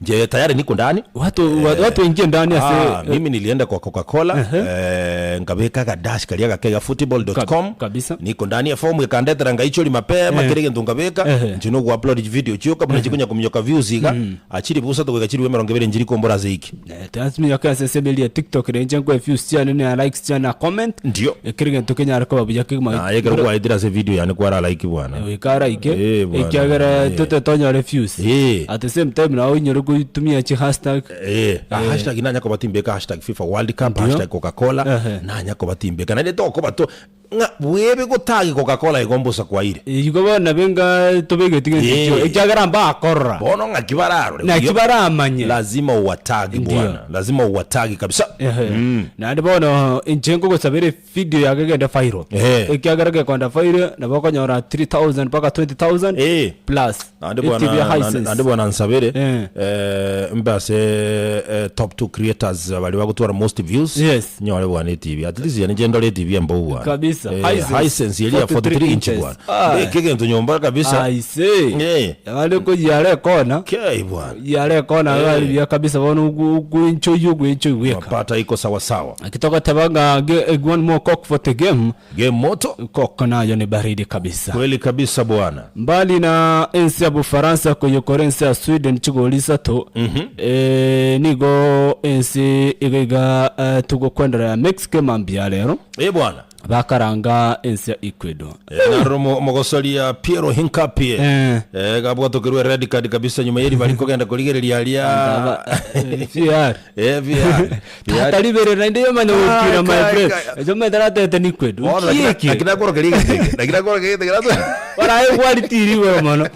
Speaker 2: Nje tayari niko ndani.
Speaker 3: Watu watu waingie ndani
Speaker 2: Ah,
Speaker 3: ase
Speaker 2: mimi nilienda kwa Coca-Cola eh, nkabeka ga dash karia gake ga football.com
Speaker 3: Kabisa.
Speaker 2: niko ndani ya form ikandetera ngaichori mapema
Speaker 3: Eh.
Speaker 2: kere gento nkabeka
Speaker 3: Ehe.
Speaker 2: nchi no upload video chioka buna chikonya kuminyoka views iga achiri busa togoika chiri emerongo ebere njiri kombora ase iki
Speaker 3: Transmit ase ase ya TikTok renche nkwe views chiane na likes chiane na comment
Speaker 2: Ndio.
Speaker 3: Ekero egento kenyare koba buya kegima
Speaker 2: Aye ekero kwaetire ase video yane kwara like bwana.
Speaker 3: Goika araike
Speaker 2: Eh, bwana.
Speaker 3: ekiagera
Speaker 2: Eh.
Speaker 3: tote tonyore views
Speaker 2: Eh.
Speaker 3: at the same time nao onyore goitumia chi hashtag
Speaker 2: Eh, a hashtag nanya koba timbeka hashtag FIFA World Cup hashtag Coca-Cola
Speaker 3: Ehe.
Speaker 2: nanya koba timbeka naende tokoba to. Ng'a bwebe gotagi Coca-Cola igo mbosa kwaire.
Speaker 3: Igo bono nabe nga tobegeti gento
Speaker 2: Eh.
Speaker 3: ekio, ekiagera mbakorora.
Speaker 2: Bono ng'aki bararore
Speaker 3: Naki
Speaker 2: buya.
Speaker 3: baramanye.
Speaker 2: Lazima uwatagi
Speaker 3: Ndio.
Speaker 2: bwana. Lazima uwatagi kabisa.
Speaker 3: Ehe. Naende bono inche nkogosabera evideo yake egende viral.
Speaker 2: Ehe.
Speaker 3: Ekiagera gekonda viral nabo okonyora 3000 mpaka 20000
Speaker 2: Eh.
Speaker 3: plus.
Speaker 2: Naende
Speaker 3: ETV
Speaker 2: bwana naende-
Speaker 3: Hisense.
Speaker 2: naende bwana nsabere
Speaker 3: Eh.
Speaker 2: eh, mbe ase eh, top 2 creators baria bagotwara most views
Speaker 3: Yes.
Speaker 2: nyore bwana etv at least yani nche ndore etv embou bwana
Speaker 3: Kabisa.
Speaker 2: eh,
Speaker 3: Hisense.
Speaker 2: Hisense eria
Speaker 3: 43
Speaker 2: 43 inch
Speaker 3: inches.
Speaker 2: bwana
Speaker 3: Ah.
Speaker 2: Mbeke egento nyomba kabisa
Speaker 3: I see.
Speaker 2: Eh.
Speaker 3: Abande koyiara ekona.
Speaker 2: Okay bwana
Speaker 3: Yiara ekona
Speaker 2: Eh.
Speaker 3: gari buya kabisa bono ogu- ogwenchoyia ogwenchoyia bweka.
Speaker 2: mapata iko sawa sawa
Speaker 3: Naki togoteba ng'a ge- eh, one more cock for the game.
Speaker 2: Game moto.
Speaker 3: Cock nayo ni baridi kabisa.
Speaker 2: Kweli kabisa bwana.
Speaker 3: Mbali na ense ya Bufaransa koyekora ense ya Sweden chigoli isato, eh, nigo ense iga iga eh, togokwenderera ya Mexico mambia ya rero
Speaker 2: Eh bwana.
Speaker 3: bakaranga ense ya Ecuador.
Speaker 2: Eh, naroro mo- mogosoria Piero Hincapie
Speaker 3: Eh.
Speaker 2: eh, gabwatokerwe red card kabisa nyuma yeri bari kogenda korigereria aria
Speaker 3: Aba- eh, VR.
Speaker 2: Eh, VR.
Speaker 3: Tata riberera naende yomanya gokira my
Speaker 2: Kai,
Speaker 3: friend.
Speaker 2: kai.
Speaker 3: Ejo omanyete natete nikwenda.
Speaker 2: Bono
Speaker 3: Nki
Speaker 2: lakini-
Speaker 3: eke?
Speaker 2: lakini akworokeria egete eke. Lakini akworokeria egete eke natwe-
Speaker 3: Baraye gwalitiri igoro mono.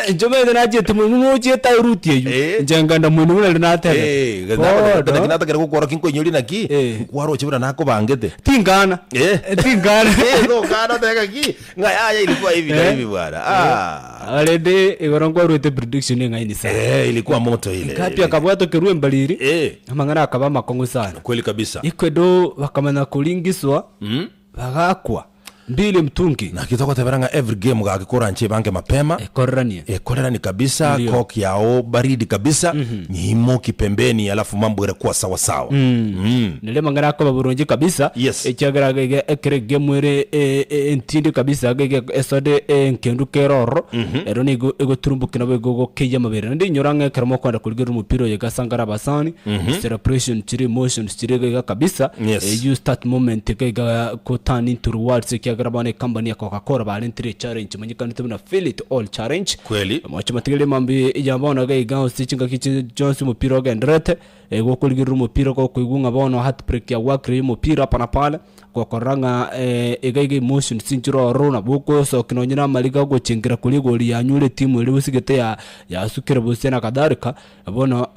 Speaker 3: Inche omanyete nachiete moino nochiete aye route eywo.
Speaker 2: Eh.
Speaker 3: Inche nkagenda moino buna riria
Speaker 2: Eh,
Speaker 3: natebete.
Speaker 2: lakini
Speaker 3: Bono,
Speaker 2: natagera gokworokia nkoinyoria naki
Speaker 3: Eh.
Speaker 2: nkwaroche buna nakobangete
Speaker 3: tingana.
Speaker 2: Eh.
Speaker 3: Tingana.
Speaker 2: Eh, nokana otebe ng'aki ng'a yaya ilikuwa hivi na
Speaker 3: Eh.
Speaker 2: hivi bwana Ah.
Speaker 3: Already igoro nkwarwete prediction eng'aini sana.
Speaker 2: Eh, ilikuwa moto ile
Speaker 3: Kapi akabwata kerwa embariri.
Speaker 2: Eh.
Speaker 3: Amang'ana akaba amakong'u sana.
Speaker 2: kweli kabisa
Speaker 3: Ecuador bakamanya koringiswa bagakwa mbili mtungi
Speaker 2: naki togotebera ng'a every game gaki koranche ebange mapema
Speaker 3: ekoreranie
Speaker 2: ekorerani kabisa
Speaker 3: Ndio.
Speaker 2: cock yao baridi kabisa nyimoki pembeni alafu mambo erakuwa sawa sawa mm.
Speaker 3: Nere amang'ana akoba boronge kabisa
Speaker 2: Yes.
Speaker 3: ekiagera iga iga ekere egame ere e- e- entindi kabisa iga iga esode enkendu kere ororo ero nigo egoturumbukia nabo igo ogokeyia amabere naende inyora ng'a ekero mokoenda korigereria omopira oyo iga ase angare abasani celebration chire emotions chire iga iga kabisa
Speaker 2: Yes.
Speaker 3: eh, use that moment iga iga ko turn into rewards ekiagera bono ecompany ya Coca-Cola barentire echallenge emanyekanete buna fill it all challenge
Speaker 2: Kweli.
Speaker 3: Moche motigerie mambia ya bono iga iga ase chingaki chi chionsi omopira ogendererete. Gokorigereria omopira gokoigwa ng'a bono heartbreak yagwakire y'omopira hapa na pale, gokorora ng'a iga iga emotions nchire ororo nabo okosokia nonye na amariga ogochengera koria egori yanyure etimu eria osigete ya yasukire bosia na kadhalika, bono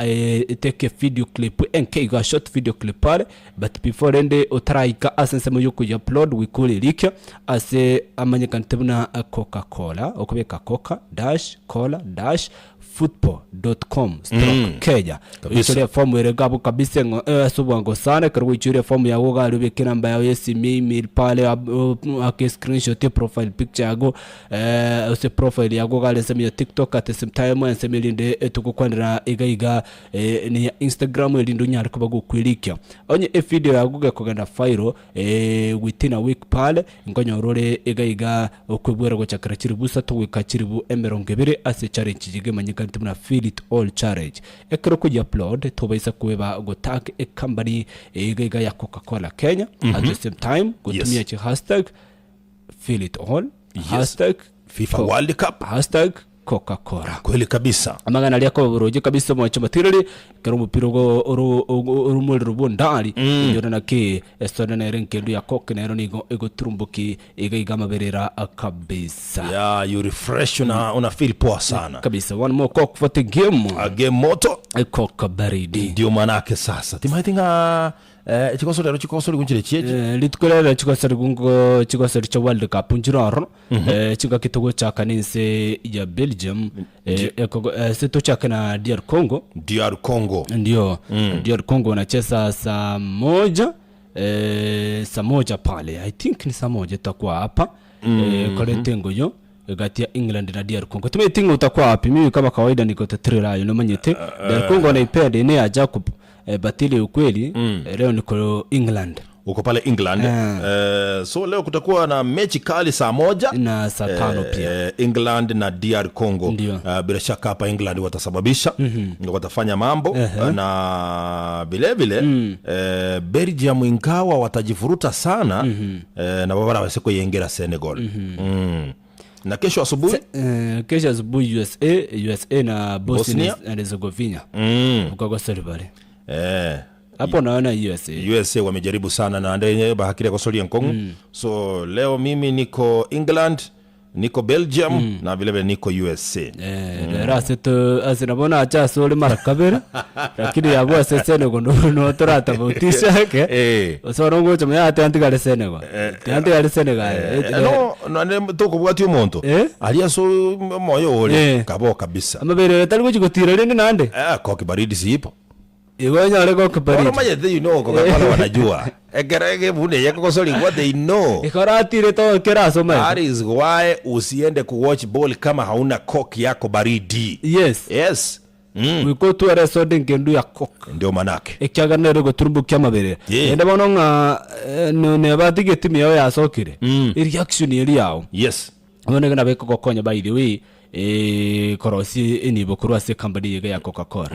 Speaker 3: take a video clip enke iga short video clip pale, but before rende otaraika ase ensemo ya okoyi upload goika orerikia ase amanyekanete buna coca cola, okobeka coca dash cola dash football dot com stroke Kenya.
Speaker 2: Kabisa.
Speaker 3: Oichore efomu ere iga abwo kabisa eng'o eh, ase obwango sana ekero gwaichoire efomu yago iga aria obeke enamba yago ya esimi, email pale ab- o- ake screenshot ya profile picture yago eh, ase profile yago iga aria ensemo ya tiktok at the same time ensemo erinde etogokwanera iga iga eh, ne ya instagram erinde onyare koba gokwerikia. Onye evideo yago gekogenda viral eh, within a week pale Nkonyora ore iga iga okwebwera gochakera chiribu isato goika chiribu emerongo ebere ase echallenge eyio emanyekanete buna Fill It All Challenge. Ekero okoyi upload tobaisa kweba gotag ecompany iga iga ya Coca Cola Kenya at the same time gotumia
Speaker 2: Yes.
Speaker 3: chi hashtag Fill It All hashtag
Speaker 2: FIFA
Speaker 3: Co-
Speaker 2: World Cup.
Speaker 3: hashtag Coca Cola.
Speaker 2: Kweli kabisa.
Speaker 3: Amang'ana aria akoba boroche kabisa omwancho omotiireri, ekero omopira ogo oro ogo ore omorero bw'ondari, inyore naki esone nere enkendu ya coke nero nigo egoturumboki iga iga amaberera kabisa.
Speaker 2: Yeah, you refresh una, una feel poa sana.
Speaker 3: Kabisa one more coke for the game.
Speaker 2: A game moto
Speaker 3: Coke baridi.
Speaker 2: ndio manake sasa timaeti ng'a eh, chikoso rero chikoso rigunchire chiechi
Speaker 3: Eh, rituko rero chigosori ngo chigosori chia world cup nchire ororo eh, chingaki togochaka na ense ya belgium eh, ekogo- eh, se tochake na dr congo
Speaker 2: DR Congo
Speaker 3: ndio dr congo wanacheza saa moja eh, saa moja pale i think ni saa moja itakuwa hapa eh, korete ngoyo gati ya england na dr congo tumete ng'o utakuwa wapi mimi kama kawaida niko tetrelayo nomanyete dr congo naipenda ine ya jacob eh, but ile ukweli eh, leo niko england
Speaker 2: uko pale England eh, so leo kutakuwa na mechi kali saa moja
Speaker 3: na saa tano pia
Speaker 2: Eh, England na DR Congo.
Speaker 3: Ndio.
Speaker 2: Eh, bila shaka hapa England watasababisha watafanya mambo na vilevile eh, Belgium ingawa watajifuruta sana eh, na babara wase kuyengera Senegal mm. na kesho asubuhi
Speaker 3: Eh, kesho asubuhi usa usa na bosnia
Speaker 2: Bosnia.
Speaker 3: and herzegovina
Speaker 2: mm.
Speaker 3: ukagosori bare
Speaker 2: eh,
Speaker 3: Hapo naona USA.
Speaker 2: USA wamejaribu sana na ande bahakire gosoria enkong'u. So leo mimi niko England, niko Belgium na vile vile niko USA.
Speaker 3: Eh, rero ase to ase nabo nache ase ore mara kabere lakini yabwo ase Senegal no no toratofautisha eke
Speaker 2: Eh.
Speaker 3: ase bono ngocha moyo ate antigare Senegal tiantigare Senegal
Speaker 2: Eh, no nonye tokobwatia omonto
Speaker 3: Eh?
Speaker 2: aria ase omoyo ore
Speaker 3: Eh.
Speaker 2: kabo kabisa.
Speaker 3: Amabere ere tari gochi gotira rende naende
Speaker 2: Eh, koki baridi siipo.
Speaker 3: Igo onyore
Speaker 2: Bono
Speaker 3: gokibaridi.
Speaker 2: omanyete you know Coca-Cola wanajua. Ekero egebuni eye ekogosorigwa they know.
Speaker 3: Ikoratire to kera ase
Speaker 2: That
Speaker 3: omanyete.
Speaker 2: is why usiende kuwatch ball kama hauna coke yako baridi.
Speaker 3: Yes.
Speaker 2: Yes. Mm.
Speaker 3: Goika otware esoda engendu ya coke.
Speaker 2: Ndio manake.
Speaker 3: Ekiagera nere egoturumbokia amabere.
Speaker 2: Yeah.
Speaker 3: Naende bono ng'a eh, no- neba tiga etimu yao yasokire.
Speaker 2: Mm.
Speaker 3: Ereaction eria yao.
Speaker 2: Yes.
Speaker 3: Bono iga nabo ekogokonya by the way eh, korosia enibo korwa ase ecompany eye iga ya Coca-Cola.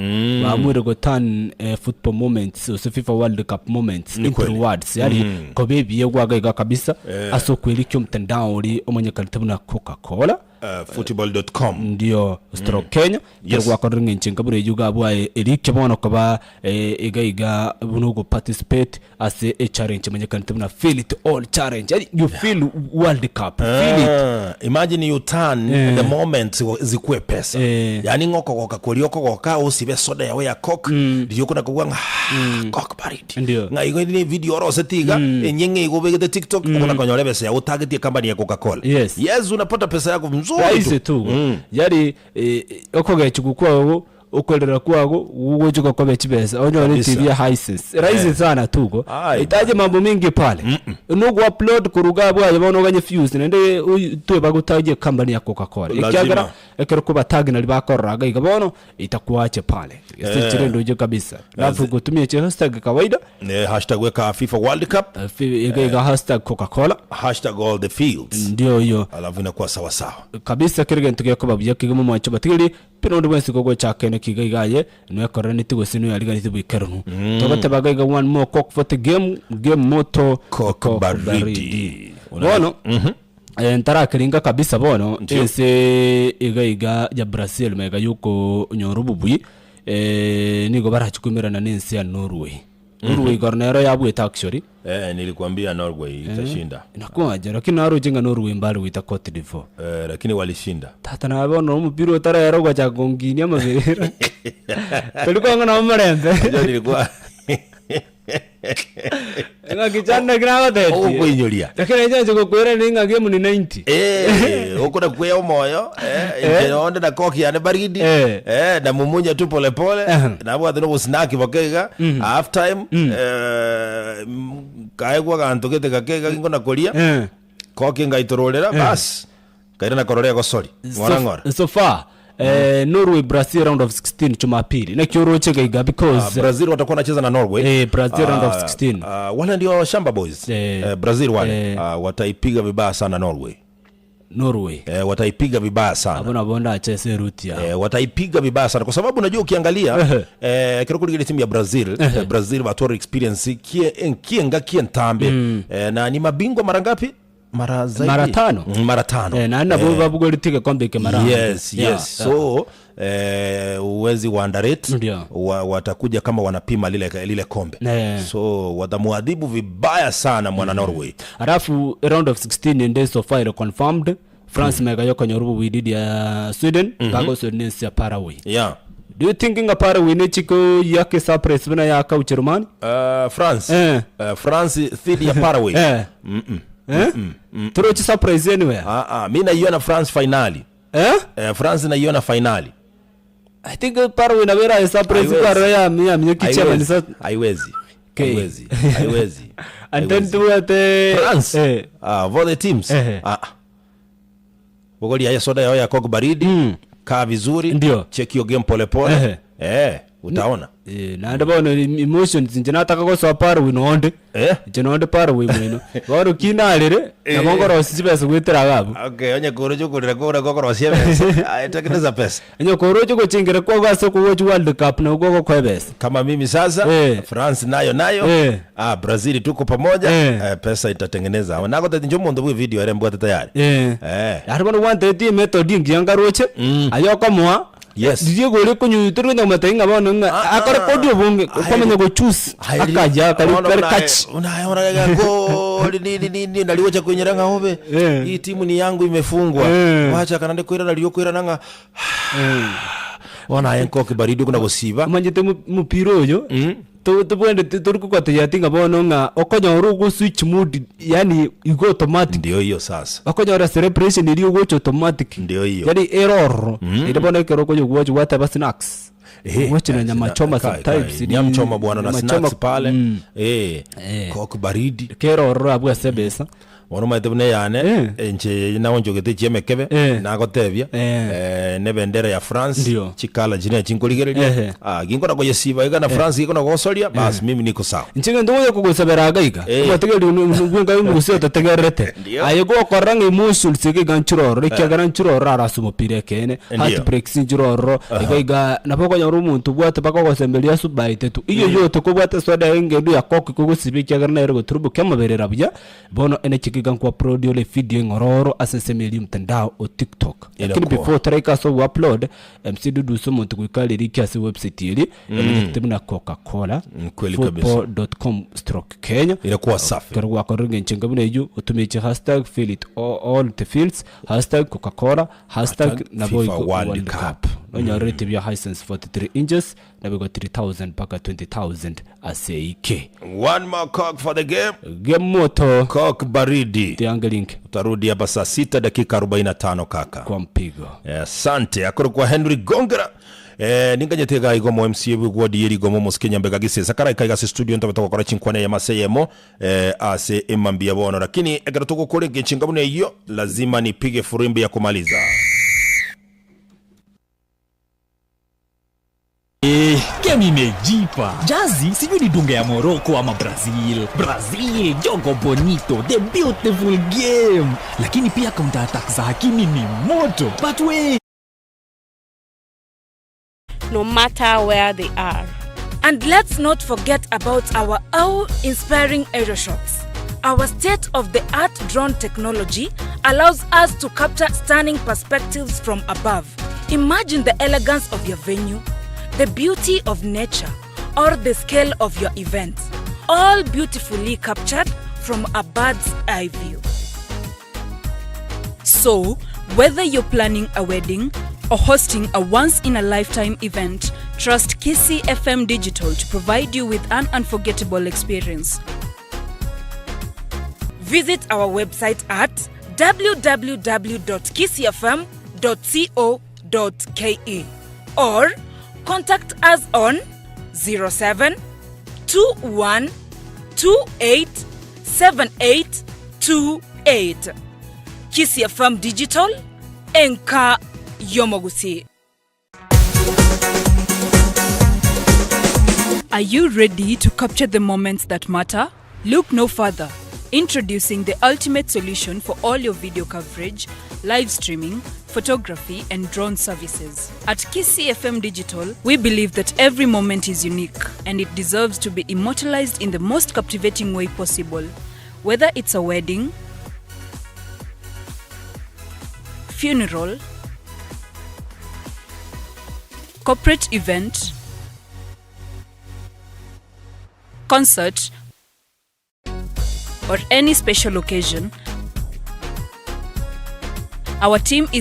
Speaker 3: Baamwire go turn eh, football moments gose FIFA World Cup moments
Speaker 2: Ni
Speaker 3: into
Speaker 2: kweli.
Speaker 3: rewards yaani koba ebiegwa iga iga kabisa ase okwerikia omtandao oria omonyekanete buna Coca-Cola
Speaker 2: Uh, football.com.
Speaker 3: ndio stroke Kenya
Speaker 2: Yes.
Speaker 3: yes. gwakorire ng'a inche nkabura eyio iga abwaye erikia bono koba eh, iga iga buna ogo participate ase echallenge emanyekanete buna feel it all challenge yaani you feel world cup feel it
Speaker 2: Ah, imagine you turn the moment zikuwe pesa
Speaker 3: Eh.
Speaker 2: yani ng'okogoka koria okogoka osibe soda yawe ya coke mm. riria okona kogwa ng'a mm. coke baridi
Speaker 3: Ndio.
Speaker 2: ng'a igo ni video orosete iga enye ng'a igo obegete tiktok okona konyora ebesa yago otagetie company ya coca cola
Speaker 3: Yes.
Speaker 2: yes unapata pesa yako mzuri
Speaker 3: rahisi
Speaker 2: tu
Speaker 3: tu yani eh, okogechigwa kwago Okwerera kwago gogochia gokobe chibesa onyore
Speaker 2: Kabisa.
Speaker 3: TV ya Hisense. Rahisi sana tugo.
Speaker 2: Ai,
Speaker 3: Itaje mambo mingi pale. Nugu upload kuruga abwo aye bono oganye fuse naende oyi- twe bagotagie company ya Coca-Cola.
Speaker 2: Lazima.
Speaker 3: Ekiagera ekero kobatag nari bakorora iga iga bono itakuache pale. Ase chire ndoche kabisa. Alafu gotumia chi hashtag kawaida
Speaker 2: Eh, hashtag weka FIFA World Cup
Speaker 3: eh, fi- iga iga hashtag Coca-Cola
Speaker 2: hashtag all the fields
Speaker 3: ndio hiyo
Speaker 2: alafu inakuwa sawa sawa
Speaker 3: kabisa kere gento gekoba buya kegima mwancho batigeri Pi nonde bwensi kogochaka eneki iga iga aye nwekoreraneti gose noyariganeti boikeranu. Togoteba iga iga one more coke for the game, game moto
Speaker 2: Coke
Speaker 3: coke
Speaker 2: baridi.
Speaker 3: baridi. Bono eh, ntarakiringa kabisa bono
Speaker 2: Ndio.
Speaker 3: ense iga iga ya Brazil mega yokonyora obobui eh, nigo barachi koimerana na ense ya Norway. Norway igoro nero yabuete actually.
Speaker 2: Eh, nilikwambia Norway itashinda.
Speaker 3: Nakwanja lakini naroche ng'a Norway mbare goita Cote d'Ivoire.
Speaker 2: Eh, lakini walishinda.
Speaker 3: Tata naye bono omopira otarera ogachaka konginia amaberera. Tori kwang'a nabo omorembe.
Speaker 2: Unajua nilikuwa
Speaker 3: Ng'a kichana naki nagotetie.
Speaker 2: Ogokoinyoria.
Speaker 3: Lakini nainche gokwera ni ng'a game ni 90.
Speaker 2: Eh, okona kwea omoyo eh, inche onde na koki yane baridi
Speaker 3: Eh.
Speaker 2: eh, na mumunya tu polepole
Speaker 3: Ehe.
Speaker 2: nabwate nobosinaki boke iga half time eh, mm, kaegwa ganto gete gake iga ginkona koria
Speaker 3: Eh.
Speaker 2: koki ngaitororera bas nkaira na korora egosori ng'ora ng'ora
Speaker 3: So, so far eh, Norway Brazil round of 16 Jumapili. Naki oroche gaiga because
Speaker 2: Brazil watakuwa wanacheza na Norway.
Speaker 3: Eh, Brazil round of
Speaker 2: Ah,
Speaker 3: 16.
Speaker 2: ah, wale ndio shamba boys.
Speaker 3: Eh.
Speaker 2: Eh, Brazil wale
Speaker 3: Eh.
Speaker 2: Ah, wataipiga vibaya sana Norway.
Speaker 3: Norway.
Speaker 2: Eh, wataipiga vibaya sana.
Speaker 3: Abo nabo ndache ase route yabo.
Speaker 2: Eh, wataipiga vibaya sana kwa sababu unajua ukiangalia eh, kero kuri timu ya Brazil eh, Brazil batwara experience kie kienga kientambe eh, na ni mabingwa mara ngapi? Mara zaidi.
Speaker 3: Mara tano.
Speaker 2: Mm, Mara tano.
Speaker 3: Eh, naende nabo babugoreti egekombe eke mara
Speaker 2: Yes,
Speaker 3: Yeah,
Speaker 2: yes.
Speaker 3: yeah.
Speaker 2: So eh, huwezi waunderrate
Speaker 3: Ndio.
Speaker 2: wa, watakuja kama wanapima lile, lile kombe
Speaker 3: Eh.
Speaker 2: so watamuadhibu vibaya sana mwana Norway.
Speaker 3: Alafu round of 16 ende so far ere confirmed France mega yokonyora obobuya dhidi ya Sweden bagosori na ense ya Paraguay.
Speaker 2: Yeah.
Speaker 3: Do you think ng'a Paraguay nechiko yake surprise buna yaka Ujerumani?
Speaker 2: Uh, France
Speaker 3: Eh.
Speaker 2: uh, France dhidi ya Paraguay.
Speaker 3: Eh. Eh? Torochi surprise anywhere.
Speaker 2: Ah, ah, mi naiona France finali.
Speaker 3: Eh?
Speaker 2: Eh, France naiona finali.
Speaker 3: I think Paraguay nabo eraye surprise
Speaker 2: Haiwezi.
Speaker 3: kwaro ya ya minyoki
Speaker 2: Haiwezi.
Speaker 3: chairman
Speaker 2: Haiwezi.
Speaker 3: Okay.
Speaker 2: Haiwezi. Haiwezi.
Speaker 3: And then
Speaker 2: Haiwezi.
Speaker 3: tuwate
Speaker 2: France.
Speaker 3: Eh.
Speaker 2: Ah, of all the teams.
Speaker 3: Eh.
Speaker 2: Ah. Bogolia ya soda yao ya Coke baridi. Kaa vizuri.
Speaker 3: Ndio.
Speaker 2: Check your game pole pole.
Speaker 3: Eh.
Speaker 2: Eh, utaona.
Speaker 3: Eh, naende bono emotions inche nataka gosoa Paraguay nonde.
Speaker 2: Eh?
Speaker 3: Inche nonde Paraguay mwino. Bono kinarire nabo nkorosia chibesa goetera iga abwo.
Speaker 2: Okay, onye koroche okorera kore gokorosia ebesa. Aye, tengeneza pesa.
Speaker 3: Onye koroche gochingera kwago ase okogochi World Cup nabo gogokoa ebesa.
Speaker 2: Kama mimi sasa
Speaker 3: Eh.
Speaker 2: France nayo nayo
Speaker 3: Eh.
Speaker 2: ah, Brazil tuko pamoja
Speaker 3: Eh.
Speaker 2: eh, pesa itatengeneza nagoteti inche omonto bwe video ere mbwate tayari
Speaker 3: Eh.
Speaker 2: eh.
Speaker 3: Aria bono gwantebetie emethod engiya nkaroche, aye okomoa.
Speaker 2: Yes.
Speaker 3: Riria egori ekonyunyuta tori konya komotebia ng'a bono ng'a
Speaker 2: Ah, ah.
Speaker 3: akore kodi obonge,
Speaker 2: Aye.
Speaker 3: kwamanya gochoose
Speaker 2: Aye,
Speaker 3: akaya kari
Speaker 2: bono
Speaker 3: kari
Speaker 2: buna aye-
Speaker 3: catch.
Speaker 2: buna aye bono iga goli nini nini nari gocha koinyora ng'a obe
Speaker 3: Eh.
Speaker 2: hii timu ni yangu imefungwa
Speaker 3: Eh.
Speaker 2: gwachaka naende koirana riria okoirana ng'a bono aye nkoki baridi okona gosiba
Speaker 3: Omanyete mo- mopira oyo to- tobwenerete tori kogotebi ati ng'a bono ng'a okonyora ogoswitch mood yaani igo automatic.
Speaker 2: Ndio hiyo sasa.
Speaker 3: Okonyora celebration eria ogocha automatic.
Speaker 2: Ndio hiyo.
Speaker 3: Yaani ere ororo. Ere bono ekero okoyogwacha gwateba snacks.
Speaker 2: Ehe,
Speaker 3: Gwacha na nyama choma
Speaker 2: kai,
Speaker 3: sometimes.
Speaker 2: kai, nyama choma bwana na
Speaker 3: Nyama
Speaker 2: snacks
Speaker 3: choma,
Speaker 2: pale
Speaker 3: mm.
Speaker 2: eh
Speaker 3: Eh.
Speaker 2: coke baridi
Speaker 3: Kere ororo abwo ase ebesa.
Speaker 2: Bono omanyete buna eyane,
Speaker 3: Eh.
Speaker 2: inche naonchogete chi'emekebe,
Speaker 3: Eh.
Speaker 2: nagotebia,
Speaker 3: Eh.
Speaker 2: eh, nebendera ya France,
Speaker 3: Ndio.
Speaker 2: chikala chiria nachi nkorigereria,
Speaker 3: Ehe.
Speaker 2: ah, ginkona koyesiba iga na France gekona gosoria, bas mimi niko sawa.
Speaker 3: Inche gento ngocha kogosabera iga iga,
Speaker 2: Eh.
Speaker 3: omotegereri one one bwenka omogusii ototegererete,
Speaker 2: Ndio.
Speaker 3: aye gokorora ng'a emotions iga iga nchire ororo, ekiagera nchire ororo aro ase omopira ekeene,
Speaker 2: Ndio.
Speaker 3: heartbreaks nchire ororo, iga iga nabo okonyora omonto obwate mpaka ogosemberia asubaete tu, eywo yote kobwate esoda engendu ya coke kogosibia ekiagera nere goturubokia amaberera buya, Bono enechiki iga nkoupload ore evideo eng'ororo ase ensemo eria y'omtandao o TikTok. Lakini
Speaker 2: Inakuwa.
Speaker 3: before otaraika ase ogoupload, MC Dudu ase omonto goika arerike ase website eria emanyete buna Coca-Cola
Speaker 2: Mm, kweli kabisa.
Speaker 3: football.com/Kenya.
Speaker 2: Inakuwa safi.
Speaker 3: Ekero gwakorire engencho enga buna eyio, otumie chi hashtag fill it all, all the fields, hashtag Coca-Cola, hashtag
Speaker 2: Hashtag
Speaker 3: nabo
Speaker 2: FIFA
Speaker 3: igo
Speaker 2: World
Speaker 3: World
Speaker 2: Cup.
Speaker 3: Cup. Nonyorere etibi ya Hisense 43 inches nabo igo 3000 mpaka 20000 ase eike.
Speaker 2: One more coke for the game.
Speaker 3: Gemoto
Speaker 2: Coke baridi.
Speaker 3: tiange link
Speaker 2: Utarudi hapa saa sita dakika 45 kaka.
Speaker 3: kwa mpigo.
Speaker 2: Asante akorokwa Henry Gongera. Eh, ninganyete iga igo mo MCA bw'eward ye Rigomo omosike Nyambega Gisesa karaika iga ase studio ntobe togokora chinkwana eyemo ase eyemo eh, ase emambia bono lakini ekero togokora engencho enga buna eyio lazima nipige furimbi ya kumaliza.
Speaker 4: Eh, game imejipa. Jazi sijui ni dunga ya Morocco ama Brazil. Brazil, jogo bonito, the beautiful game. Lakini pia counter attack za Hakimi ni moto. But wait,
Speaker 5: no matter where they are.
Speaker 6: And let's not forget about our awe-inspiring aerial shots. Our state-of-the-art drone technology allows us to capture stunning perspectives from above. Imagine the elegance of your venue, the beauty of nature, or the scale of your event, all beautifully captured from a bird's eye view.
Speaker 7: So, whether you're planning a wedding or hosting a once in a lifetime event, trust Kisii FM Digital to provide you with an unforgettable experience.
Speaker 6: Visit our website at www.kisiifm.co.ke or contact us on 07 21 28 78 28. Kisii FM Digital, enka y'omogusii.
Speaker 7: Are you ready to capture the moments that matter? Look no further. Introducing the ultimate solution for all your video coverage, live streaming, photography, and drone services. At Kisii FM Digital, we believe that every moment is unique and it deserves to be immortalized in the most captivating way possible. Whether it's a wedding, funeral, corporate event, concert, or any special occasion, our team is